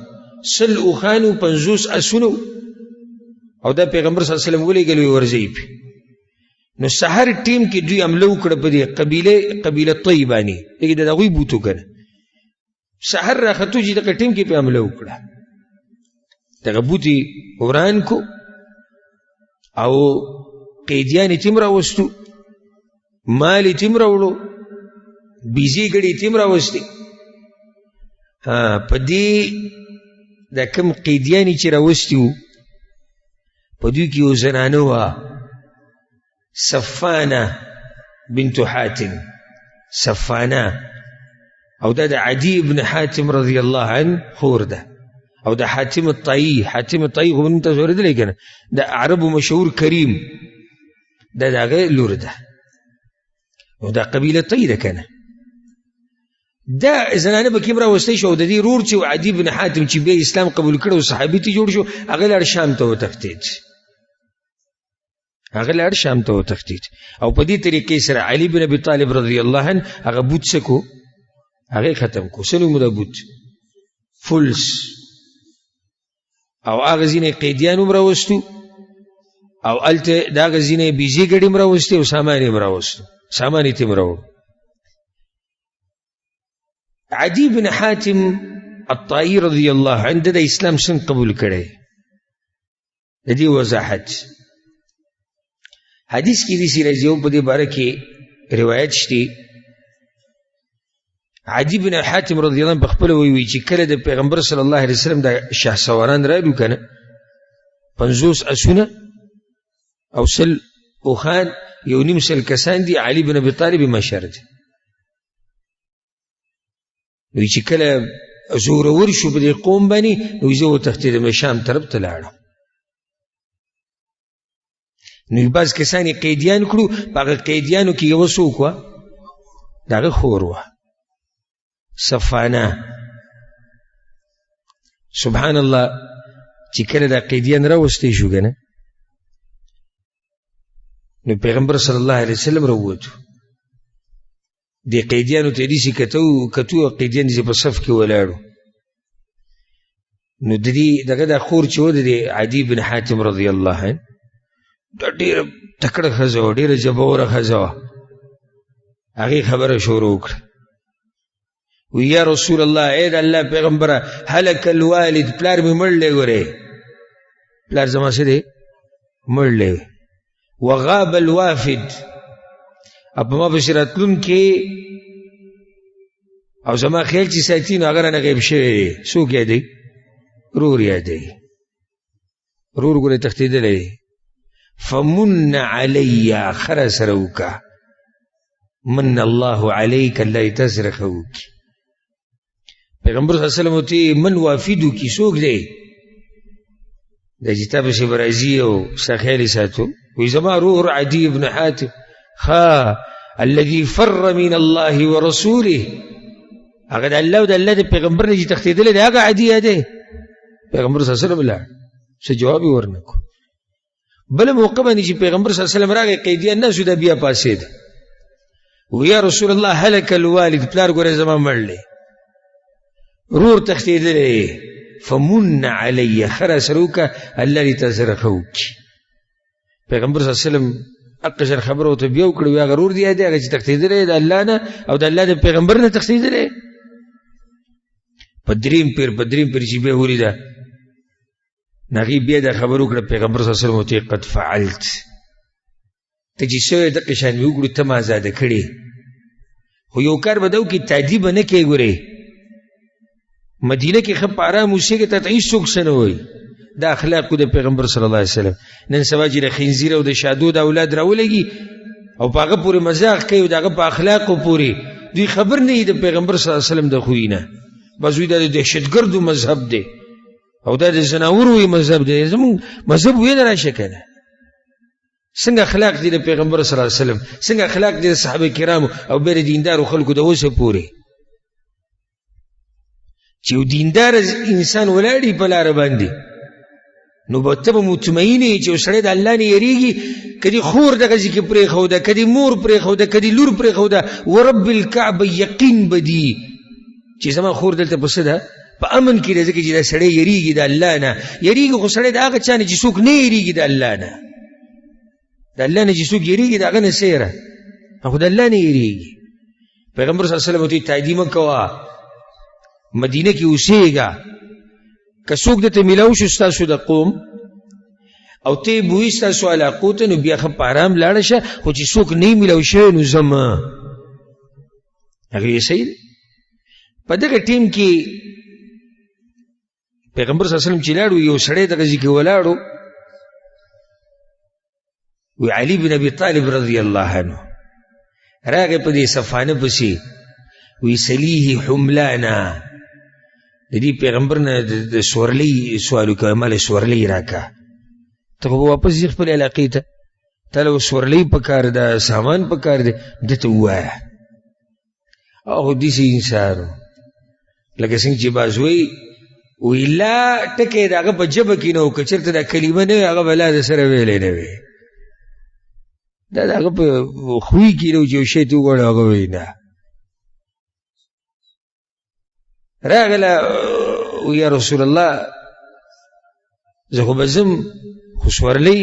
100 اوښانو، 50 اسونو، او دا پیغمبر صلی الله علیه وسلم ولېږل وی ورځئ پې. نو سحر ټیم کې دوی حمله وکړه په دې قبیله، قبیله طی باندې، دغه د هغوی بوتو که نه. سحر راختو چې دغه ټیم کې پې حمله وکړه، دغه بوتي وران کو او قیدیان یې تیم راوستو، مال یې تیم راوړو، بیزې ګړې یې تیم راوستې. په دې دا کوم قیدیان یې چې راوستي وو، په دوی کې یو زنانه وه، صفانه بنت حاتم، صفانه، او دا د عدی ابن حاتم رضی الله عنه خور ده، او د حاتم الطایی، حاتم الطایی خو مونږ تاسو اورېدلی که نه، د عربو مشهور کریم، دا د هغه لور ده، نو دا قبیله طی ده که نه. دا زنانه به کوم راوستی شو، او د دې ورور چې عدي بن حاتم چې بیا اسلام قبول کړ او صحابي ته جوړ شو، هغه لاړ شام ته وتښتېد، هغه لاړ شام ته وتښتېد. او په دې طریقې سره علي بن ابي طالب رضی الله عنه هغه بوت څه کو، هغه ختم کو. څه نوم د بوت؟ فلس. او هغه ځینې قیدیان هم راوستو، او هلته د هغه ځینې بیزې ګډې هم راوستې، او سامان یې هم راوستو، سامان یې ترې هم راوړو. عدی بن حاتم الطائي رضی الله عنه د اسلام څنګه قبول کړی، د دې وضاحت حدیث کې داسې راځي، او په دې باره کې روایت شته. عدی بن حاتم رضی الله عنه په خپله وایي چې کله د پیغمبر صلی الله علیه وسلم د شهسواران رالو که نه، 50 اسونه او 100 اوښان، 1.5 لک کسان دي، علي بن ابي طالب مشر دی. نو چې کله زورور شو په دې قوم باندې، نو زه وتښتېدم، شام طرف ته لاړم. نو بعض کسان یې قیدیان کړو، په هغه قیدیانو کې یوه څوک وه، د هغه خور وه، صفانه. سبحان الله، چې کله دا قیدیان راوستی شو که نه، نو پیغمبر صلی الله علیه وسلم راووتو. دې قیدیانو ته یې داسې کتو او قیدیان داسې په صف کې ولاړو. نو د دې دغه دا خور چې وه د دې عدي بن حاتم رضی الله عنه، دا ډېره تکړه ښځه وه، ډېره ژبوره ښځه وه. هغې خبره شروع کړه، وی یا رسول الله، ای د الله پیغمبره، هلک الوالد، پلار مې مړ دی، ګورې پلار زما څه دی مړ دی، وغاب الوافد، او په ما پسې راتلونکي او زما خیال چې ساتي نو هغه رانه غیب شوی دی. څوک یادوي؟ رور یادوي. رور ګورې تښتېدلی دی. فمن علی، ښه راسره وکړه، من الله علیک، الله یې تا سره ښه وکړي. پیغمبر صلی الله علیه وسلم ورته من وافدو کي څوک دی؟ دا چې تا پسې به راځي او ستا خیال یې ساتو. وایي زما رور عدي بن حاتم، ښه الذي فر من الله ورسوله، هغه د الله او د الله د پیغمبر نه چې تښتېدلی دی هغه عدي دی. پیغمبر صلی الله علیه وسلم لاړ، څه جواب یې ورنه کړو. بله موقع باندې چې پیغمبر صلی الله علیه وسلم راغی، قیدیان نه شو، دا بیا پاڅېد، وی یا رسول الله هلک الوالد، پلار ګوره زما مړ دی، رور تښتېدلی، فمن علی، ښه راسره وکړه، الله دې تا سره ښه وکړي. پیغمبر صلی الله علیه وسلم هقه شان خبره ورته بیا وکړه، وی هغه رور دی دی هغه چې تښتېدلی د الله نه او د الله د پیغمبر نه تښتېدلی. په دریم پیر، په دریم پیر چې بیا ولیده، نو هغې بیا دا خبره وکړه، پیغمبر صلی الله علیه وسلم ورته قد فعلت، ته چې څه وایې دقه شان مې وکړو، ته ما ازاده کړې، خو یو کار به دا وکړي، تادي به نه کوې. ګورې مدینه کې ښه په ارام اوسېږې، تا ته هېڅوک څه نه وایي. دا اخلاق د پیغمبر صلی الله علیه وسلم. نن سبا چې د خنزیر او د شادو د اولاد راولېږي او په هغه پورې مزاق کوي او د هغه په اخلاقو پورې دوی خبر نه دي د پیغمبر صلی الله علیه وسلم د خوی نه، بس دوی دا د دهشتګردو مذهب دی او دا د ځناورو مذهب دی، زموږ مذهب ویې نه راشه که نه. څنګه اخلاق دي د پیغمبر صلی الله علیه وسلم، څنګه اخلاق دي د صحابه کرامو او بیا د دیندارو خلکو د اوسه پورې، چې یو دیندار انسان ولاړ په لاره باندې، نو به ته به مطمئن یې چې یو سړی د الله نه یېرېږي، که دې خور دغه ځای کې پرېښوده، که دې مور پرېښوده، که دې لور پرېښوده، ورب الکعبه یقین به دي چې زما خور دلته په څه ده، په امن کې ده، ځکه چې دا سړی یېرېږي د الله نه. یېرېږي خو سړی د هغه چا نه چې څوک نه یېرېږي د الله نه، د الله نه چې څوک یېرېږي د هغه نه څه یېره، خو د الله نه یېرېږي. پیغمبر صلی الله علیه وسلم ورته تادي مه کوه، مدینه کې اوسېږه، که څوک درته میلاو شو ستاسو د قوم او ته یې بویي ستاسو علاقو ته، نو بیا ښه په ارام لاړه شه، خو چې څوک نه میلاو شوی نو ځه مه. هغې یې صحیح دی. په دغه ټیم کې پیغمبر صلی الله علیه وسلم چې لاړو، یو سړی دغه ځای کې ولاړو، وی علی بن ابي طالب رضی الله عنه راغی په دې صفانه پسې، وی سلیه حملانا، د دې پیغمبر نه د سورلۍ سوال وکړه، ما له سورلۍ راکړه، ته خو به واپس ځې خپلې علاقې ته، تا له سورلۍ پکار ده، سامان پکار دی، ده ته ووایه. او داسې انسان لکه څنګه چې باز وایي، وایي لا ټکی د هغه په ژبه کې نه و، که چېرته دا کلمه نه وي هغه به لا د سره ویلی نه وي، دا د هغه په خوی کې نه و چې یو شی ته وګوره هغه وایي نه. راغله یا رسول الله زه خو به ځم، خو سورلۍ،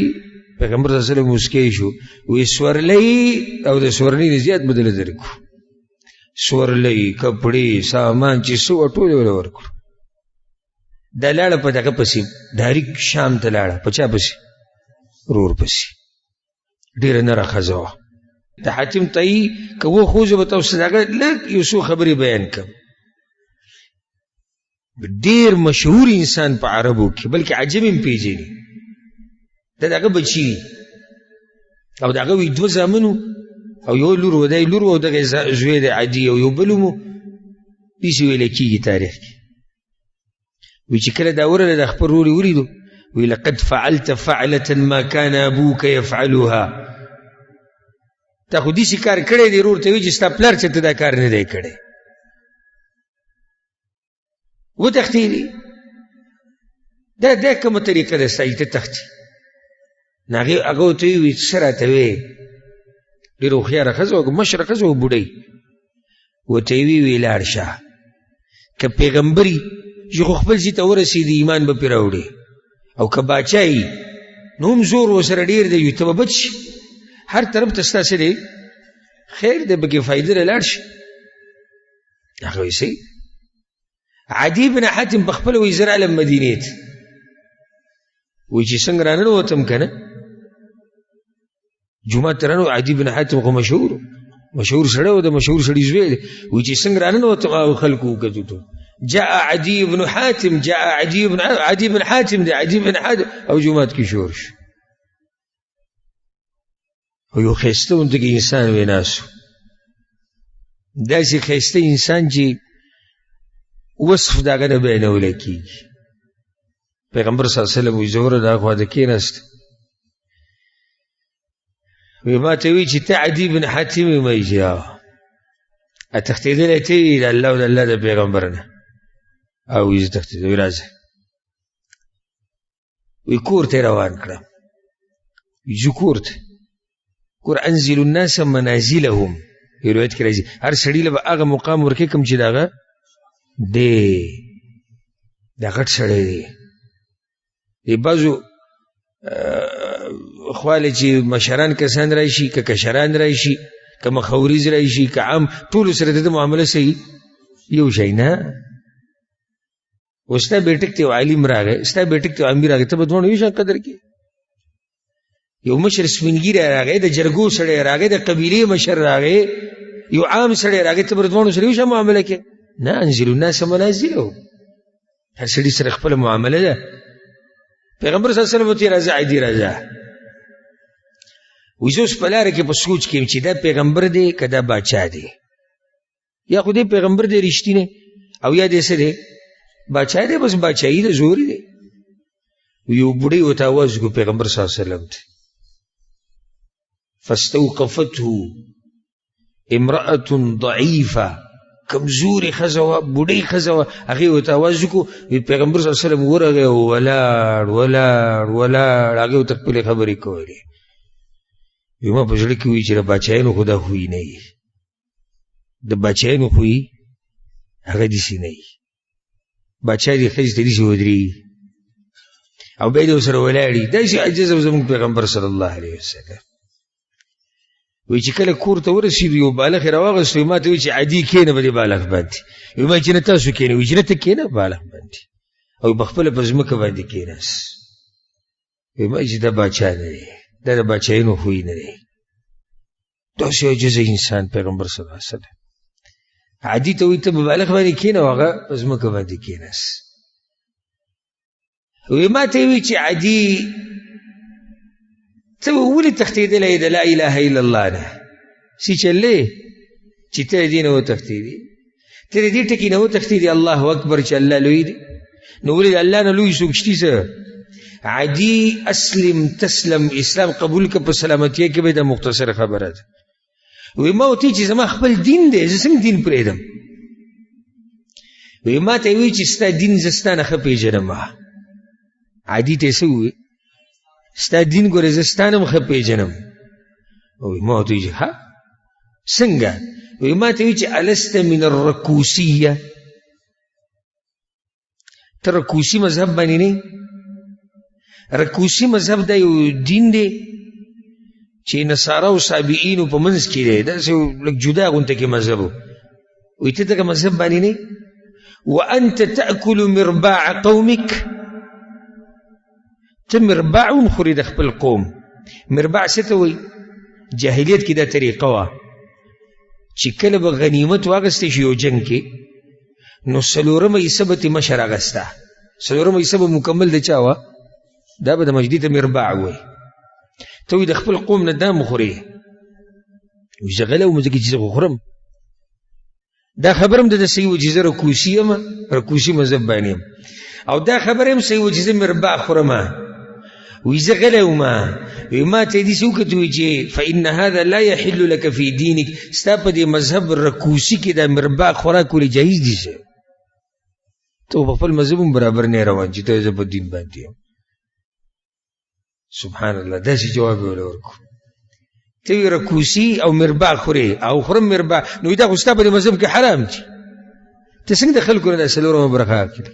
پیغمبر صلی الله علیه وسلم موسکی شو، وی سورلۍ او د سورلۍ نه زیات به دله درکړو، سورلۍ کپړې سامان چې څه وه ټول یې ورله ورکړو. دا لاړه په دغه پسې ډایرک شام ته لاړه، په چا پسې؟ رور پسې. ډېره نره ښځه وه. د حاتم طایی که و خو زه به تاسو ته دغه لږ یو څو خبرې بیان کړم. ډېر مشهور انسان په عربو کې، بلکې عجم هم پېژني، دا د هغه بچي او د هغه وي دوه زامن او یو لور و، دی لور او دغه زوی دی عدي او یو بل مو داسې ویل کېږي تاریخ کې. وی چې کله دا ورغله د خپل ورور یې ولیدو، وی لقد فعلت فعلة ما كان ابوك يفعلها، تا خو داسې کار کړی دی، ورور ته وی چې ستا پلار چېرته دا کار نه دی کړی. وتښتېدې، دا دا کومه طریقه ده ستا چې ته تښتې؟ نو هغې هغه ورته وویل څه راته وایې؟ ډېره هوښیاره ښځه وه، مشره ښځه وه، بوډۍ. ورته یې وی لاړ شه، که پیغمبري چې خو خپل ځای ته ورسېدي ایمان به پرې راوړي، او که باچا یي نو هم زور ورسره ډېر دی، ته به بچ شي، هر طرف ته ستا څه دی خیر دی، پکې فایده ده، لاړ شي. هغه وایي صحیح. عدي بن حاتم په خپله وایي زه رالم مدینې ته، وایي چې څنګه راننوتم که نه جومات ته راننوتم، عدي بن حاتم خو مشهور سړی و، د مشهور سړي زوی دی، وایي چې څنګه راننوتم هغه خلکو وکتو ته، جاء عدي بن حاتم، جاء عدي بن عدي بن حاتم دی، عدي بن حاتم، او جومات کې شور شو. او یو ښایسته غوندې انسان وی ناست و، داسې ښایسته انسان چې وصف د هغه نه بیانولی کېږي. پیغمبر صلی الله علیه وسلم وایي زه وره د هغه خوا ته کښېناست، وایي ما ته وایي چې ته عدي بن حاتم یې؟ ما وایي چې هو. تښتېدلی ته یې د الله او د الله د پیغمبر نه؟ او وایي زه تښتېدلی. وایي راځه. وایي کور ته یې روان کړم. وایي ځو کور ته، کور انزل الناس منازلهم، یو روایت کې راځي هر سړي له به هغه مقام ورکوي کوم چې د هغه دی، دا غټ سړی دی. د بعضو خواله چې مشران کسان راشي، که کشران راشي، که مخوریز راشي، که عام، ټولو سره د ده معامله صحیح یو شی نه. اوس ستا بیټک ته یو عالم راغی، ستا بیټک ته یو امیر راغی، ته به دواړو یو شان قدر کړې. یو مشر سپین ږیری راغی، د جرګو سړی راغی، د قبیلې مشر راغی، یو عام سړی راغی، ته به دواړو سره یو شان معامله کړې؟ نه، انزلوا الناس منازلهم، هر سړي سره خپله معامله ده. پیغمبر صلی الله علیه وسلم ورته راځه عادي راځه. وایي زه اوس په لاره کې په سوچ کې یم چې دا پیغمبر دی که دا باچا دی، یا خو دی پیغمبر دی رښتینی، او یا دی څه دی باچا دی، بس باچایي ده، زور دی. یو بوډۍ ورته اواز وکړو پیغمبر صلی الله علیه وسلم ته، فاستوقفته امرأة ضعیفه، کمزورې ښځه وه، بوډۍ ښځه وه، هغې ورته اواز وکړو. وایي پیغمبر صلی الله علیه وسلم ورغی او ولاړ ولاړ ولاړ، هغې ورته خپلې خبرې کولې. وایي ما په زړه کې وایي چې د باچایانو خو دا خوی نه وي، د باچایانو خوی هغه داسې نه وي، باچا دې ښځې ته داسې ودرېږي او بیا دې ورسره ولاړ وي، داسې عاجز و زموږ پیغمبر صلی الله علیه وسلم. وایي چې کله کور ته ورسېدو یو بالښت یې راواخیست، وایي ما ته وایي چې عادي کښېنه په دې بالښت باندې، وایي ما چې نه تاسو کښېنئ، وایي چې نه ته کښېنه بالښت باندې، او په خپله په ځمکه باندې کښېناست. وایي ما چې دا باچا نه دی، دا د باچایانو خوی نه دی، داسې عاجز انسان پیغمبر صلی الله علیه وسلم. عادي ته وایي ته په بالښت باندې کښېنه، او هغه په ځمکه باندې کښېناست. وایي ما ته وایي چې عادي ته ولې تښتېدلی د لا اله الا الله نه؟ څه چلې چې ته دې نه وتښتېدې، ته د دې ټکي نه وتښتېدې الله اکبر چې الله لوی دی، نو ولې د الله نه لوی څوک شتي؟ څه عادي اسلم تسلم، اسلام قبول که په سلامتیا کې به دا مختصره خبره ده. وایي ما ورته چې زما خپل دین دی، زه څنګه دین پرېږدم؟ وایي ما ته وایي چې ستا دین زه ستا نه ښه پېژنم. عادي ته یې څه ووایي؟ ستا دین ګورې زه ستا نه هم ښه پېژنم. وایي ما ورته وایي چې ها څنګه؟ وایي ما ته وایي چې الست من الرکوسیه، ته رکوسي مذهب باندې نه؟ رکوسي مذهب دا یو دین دی چې نصارا او صابئینو په منځ کې دی، داسې لږ جدا غونته کې مذهب و. وایي ته دغه مذهب باندې نه؟ وانت تأکل مرباع قومک، ته مرباع هم خورې د خپل قوم. مرباع څه ته وایي؟ جاهلیت کې دا طریقه وه چې کله به غنیمت واخیستی شي یو جنګ کې، نو څلورمه حصه به ترې مشر اخیسته، څلورمه حصه به مکمل د چا وه؟ دا به د مجدي ته مرباع وایي. ته وایي د خپل قوم نه دا مخورې، وایي زه غلی وم ځکه چې زه خو خورم. دا خبره هم د ده صحیح وه چې زه رکوسي یم، رکوسي مذهب باندې یم، او دا خبره هم صحیح وه چې زه مربا خورم. وایي زه غلی وم، وایي ما ته یې داسې وکتل، وایي چې فإن هذا لا يحل لك في دينك، ستا په دې مذهب رکوسي کې دا مربا خوراک ولې جایز دي؟ څه ته په خپل مذهب هم برابر نه روان چې ته زه په دین باندې یم. سبحان الله، داسې جواب یې ورله ورکړو. ته وی رکوسی او مربا خورې او خورم مربا، نو دا خو ستا په دې مذهب کې حرام دي، ته څنګه د خلکو نه دا څلورمه برخه اخلې؟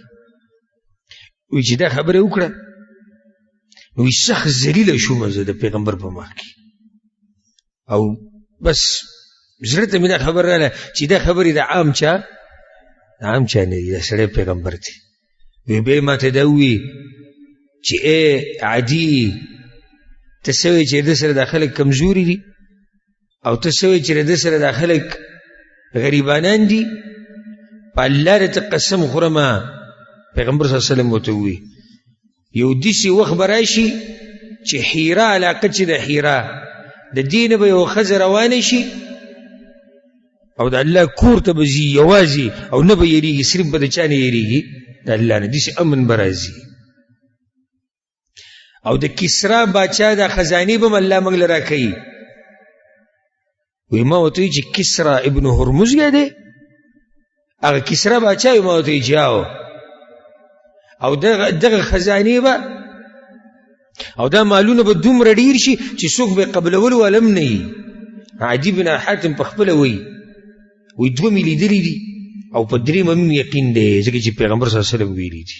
وایي چې دا خبره وکړه، نو وایي سخت ذلیله شوم زه د پیغمبر په مخ کې، او بس زړه ته مې دا خبره راغله چې دا خبرې د عام چا، د عام چا نه دي، دا سړی پیغمبر دی. وی بیا ما ته دا ووی چې ای عدي، ته څه وایې چې ده سره دا خلک کمزوري دي، او ته څه وایې چې ده سره دا خلک غریبانان دي؟ په الله دې ته قسم خورمه. پیغمبر صلی الله علیه وسلم ورته ووی یو داسې وخت به راشي چې حیره علاقه چې د حیره د دې نه به یوه ښځه روانه شي او د الله کور ته به ځي یوازې، او نه به یېرېږي، صرف به د چا نه یېرېږي؟ د الله نه. داسې امن به راځي. او د کسرا باچا د خزانې به هم الله موږ له راکوي. وایي ما ورته وویل چې کسرا ابن هرمز یې دی، هغه کسرا باچا؟ وایي ما ورته وویل چې او، او دغه خزانې به او دا مالونه به دومره ډیر شي چې څوک به قبلولو والا هم نه وي. عدي بن حاتم په خپله وایي، وایي دوه مې لیدلي دي او په درېیمه مې یقین دی، ځکه چې پیغمبر صلی الله علیه وسلم ویلي دي.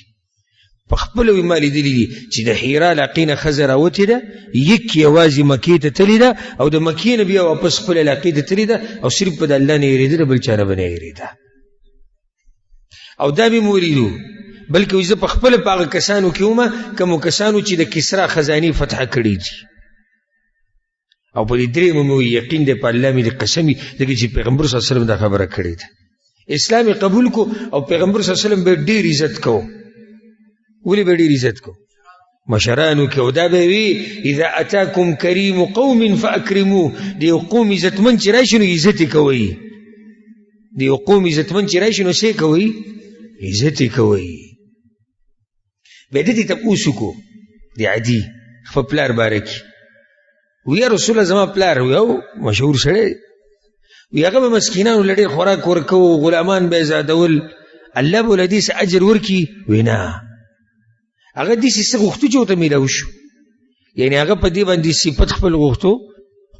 په خپله وایي ما لیدلي دي چې د حیرا علاقې نه ښځه راوتې ده، یک یوازې مکې ته تللې ده، او د مکې نه بیا واپس خپلې علاقې ته تللې ده، او صرف به د الله نه یېرېده، د بل چا نه به نه یېرېده. او دا مې ولیدو، بلکې وایي زه په خپله په هغه کسانو کې وم کومو کسانو چې د کسرا خزانې فتح کړي دي. او په دې درېیمه مې وایي یقین دی په الله مې دې قسم وي، ځکه چې پیغمبر صلی الله علیه وسلم دا خبره کړې ده. اسلام یې قبول کو، او پیغمبر صلی الله علیه وسلم به ډېر عزت کو. ولې به ډېر عزت کو؟ مشرانو کې. او دا به وي اذا اتاکم کریم قوم فاکرموه، د یو قوم عزتمن چې راشي نو عزت یې کوئ، د یو قوم عزتمن چې راشي نو څه یې کوئ؟ عزت یې کوئ. بیا د دې تپوس وکړو د عدي خپل پلار باره کې، وی یا رسول الله زما پلار یو مشهور سړی، وی هغه به مسکینانو له ډېر خوراک ورکوو، غلامان به یې ازادول، الله به له دې څه اجر ورکړي؟ وی نه، هغه داسې څه غوښتو چې ورته میلاو شو، یعنې هغه په دې باندې صفت خپل غوښتو،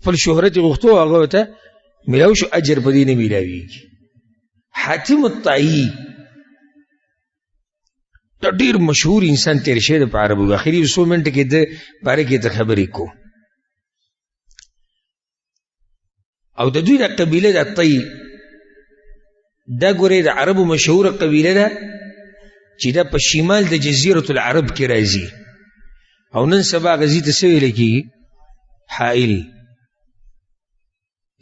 خپل شهرت یې غوښتو، هغه ورته میلاو شو، اجر په دې نه میلاویږي. حاتم الطائی دا ډېر مشهور انسان تېر شوی دی په عربو کې، اخري یو څو منټه کې د باره کې ته خبرې کوو. او د دوی دا قبیله د طی دا ګورې د عربو مشهوره قبیله ده چې دا په شمال د جزیرة العرب کې راځي، او نن سبا هغه ځای ته څه ویل کېږي؟ حائل.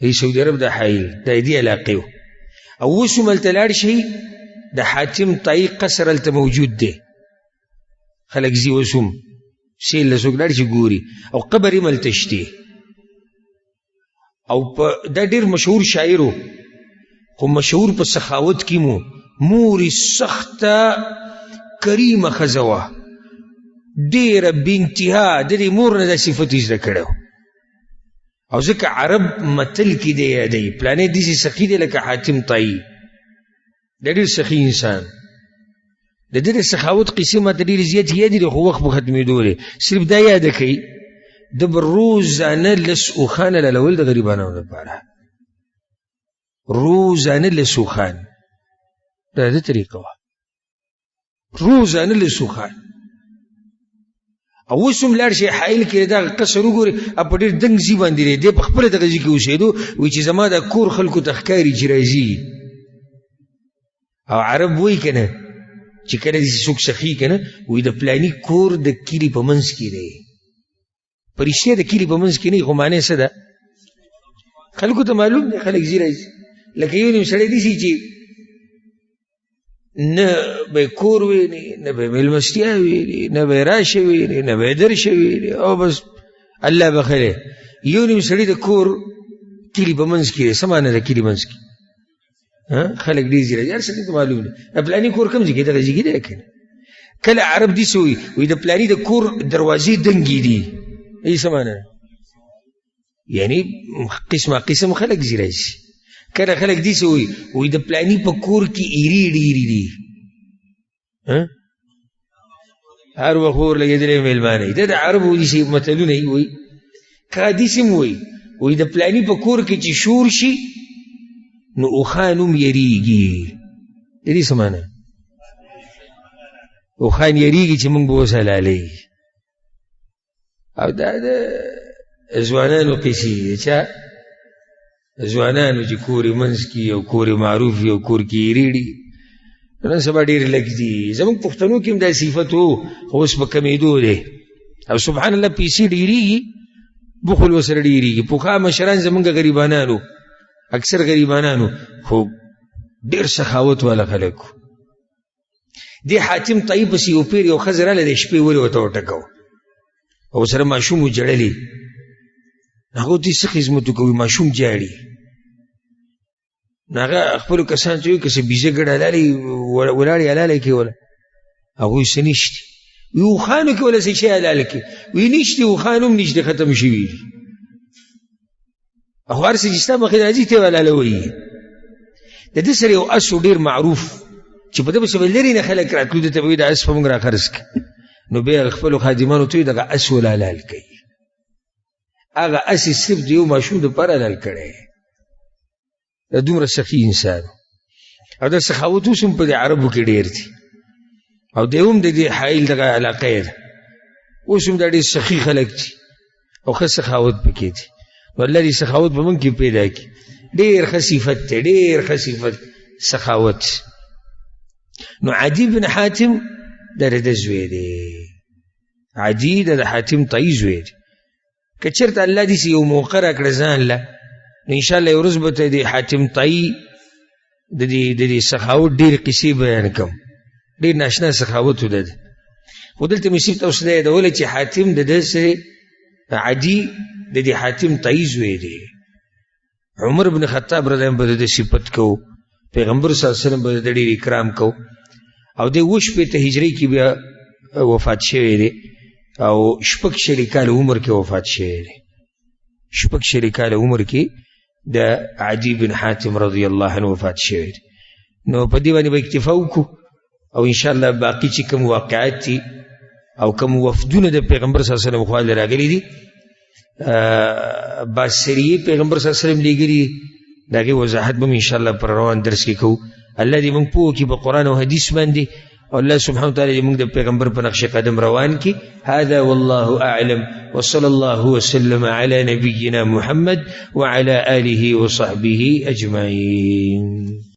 ای سعودي عرب د حائل د دې علاقې و. او اوس هم هلته لاړ شئ د حاتم طائی قصر هلته موجود دی، خلک ځي اوس هم سیل له څوک لاړ شي ګوري، او قبر یې هم هلته شته. او په دا ډېر مشهور شاعر و، خو مشهور په سخاوت کې مو، مور یې سخته کریمه ښځه وه، ډېره بې انتها، د دې مور نه دا صفت یې زده کړی و. او ځکه عرب متل کې دی یادوي پلانی داسې سخي دی لکه حاتم طائی، دا ډېر سخي انسان. د ده د سخاوت قصې ما ته ډېرې زیاتې یادې دي، خو وخت به ختمېدو دی. صرف دا یاده کوي ده به روزانه لس اوښان حلالول د غریبانو لپاره، روزانه لس اوښان، دا د طریقه وه، روزانه لس اوښان. او اوس هم لاړ شي حایل کې دغه قصر وګوري، په ډېر دنګ ځای باندې دی، دی په خپله دغه ځای کې اوسېدو، وایي چې زما دا کور خلکو ته ښکاري چې راځي. او عرب وایي که نه چې کله داسې څوک سخي که نه، وایي د پلاني کور د کلي په منځ کې دی. په رښتیا د کلي په منځ کې نه، خو معنی څه ده؟ خلکو ته معلوم دی، خلک ځي راځي. لکه یو نیم سړی داسې چې نه به کور ویني، نه به مېلمستیا ویني، نه به راشه ویني، نه به درشه ویني، او بس الله بخیره. یو نیم سړی د کور کلي په منځ کې دی. څه معنی ده کلي منځ کې؟ خلک ډېر ځي راځي، هر څه ته معلوم دی. د پلاني کور کوم ځای کې؟ دغه ځای کې دی که نه؟ کله عرب داسې وایي، وایي د پلاني د کور دروازې دنګې دي. یې څه معنی؟ یعنی قسمه قسم خلک ځي راځي. کله خلک داسې وایي، وایي د پلاني په کور کې ایرې ډېرې دي، هر وخت اور لګېدلی مېلمانه. دا د عربو داسې متلونه وایي. که داسې هم وایي، وایي د پلاني په کور کې چې شور شي نو اوښان هم یریږي. د دې څه معنا؟ اوښان یریږي چې موږ به اوس حلالېږي. او دا د ځوانانو قصې دي، چا ځوانانو چې کور یې منځ کې او کور یې معروف وي او کور کې یې ریړي. نن سبا ډېر لږ دي. زموږ پښتنو کې هم دا صفت و، خو اوس په کمېدو دی. او سبحان الله پیسې ډېرېږي، بخل ورسره ډېرېږي. پخوا مشران زموږ غریبانانو، اکثر غریبانانو، خو ډېر سخاوت والا خلک وو. دې حاتم طایي پسې یو پیر یو ښځه راغله، د شپې ولې ورته وټکوه او سره ماشوم وژړلي. هغه ته څه خدمت وکوي، ماشوم ژاړي. نو هغه خپلو کسانو ته وویل که څه بیزه ګډه حلالې ولاړې حلالې کړې وله. هغوی څه نشتي. وي اوښانو کې وله څه شی حلال کړي؟ وي نشتي، اوښان هم نشتي، ختم شوي دي. خو هر څه چې ستا مخې ته راځي ته یې حلالوي. د ده سره یو اس و ډېر معروف چې په ده پسې به لرې نه خلک راتلو، ده ته به وایي دا اس په موږ راخرڅ کړه. نو بیا هغه خپلو خادمانو ته وایي دغه اس وله حلال کوي. هغه اس یې صرف د یو ماشوم دپاره حلال کړی. دا دومره سخي انسان او دا سخاوت اوس هم په دې عربو کې ډېر دی، او دی هم د دې حایل دغه علاقه یې ده. اوس هم دا ډېر سخي خلک دي او ښه سخاوت پکې دی. نو الله دې سخاوت په موږ کې پیدا کړي. ډېر ښه صفت دی، ډېر ښه صفت سخاوت. نو عدي بن حاتم دا د ده زوی دی، عدي د حاتم طایي زوی دی. که چېرته الله دې یو موقع راکړه ځان له، نو انشاءالله یو ورځ به ته د حاتم طایي د دې سخاوت ډېرې قصې بیان کړم. ډېر ناشنا سخاوت و ده. خو دلته مې صرف تاسو ته یادوله چې حاتم د ده سره عدي د دې حاتم طایي زوی دی. عمر بن خطاب رضی الله عنه به د ده صفت کو، پیغمبر صلی الله علیه وسلم به د ده ډېر اکرام کو. او دی 67 هجري کې بیا وفات شوی دی، او 26 کاله عمر کې وفات شوی دی. 26 کاله عمر کې د عدي بن حاتم رضی الله عنه وفات شوی دی. نو په دې باندې به اکتفا وکړو، او انشاءالله باقي چې کوم واقعات دي او کوم وفدونه د پیغمبر صلی الله علیه وسلم خوا له راغلي دي، باسریې پیغمبر صلی الله علیه وسلم لېږلي، د هغې وضاحت به هم انشاءالله پر روان درس کې کوو. الله دې موږ پوه کړي په قرآن او حدیث باندې، او الله سبحانه وتعالی دې موږ د پیغمبر په نقش قدم روان کړي. هذا والله أعلم، وصلى الله وسلم على نبينا محمد وعلى آله وصحبه أجمعين.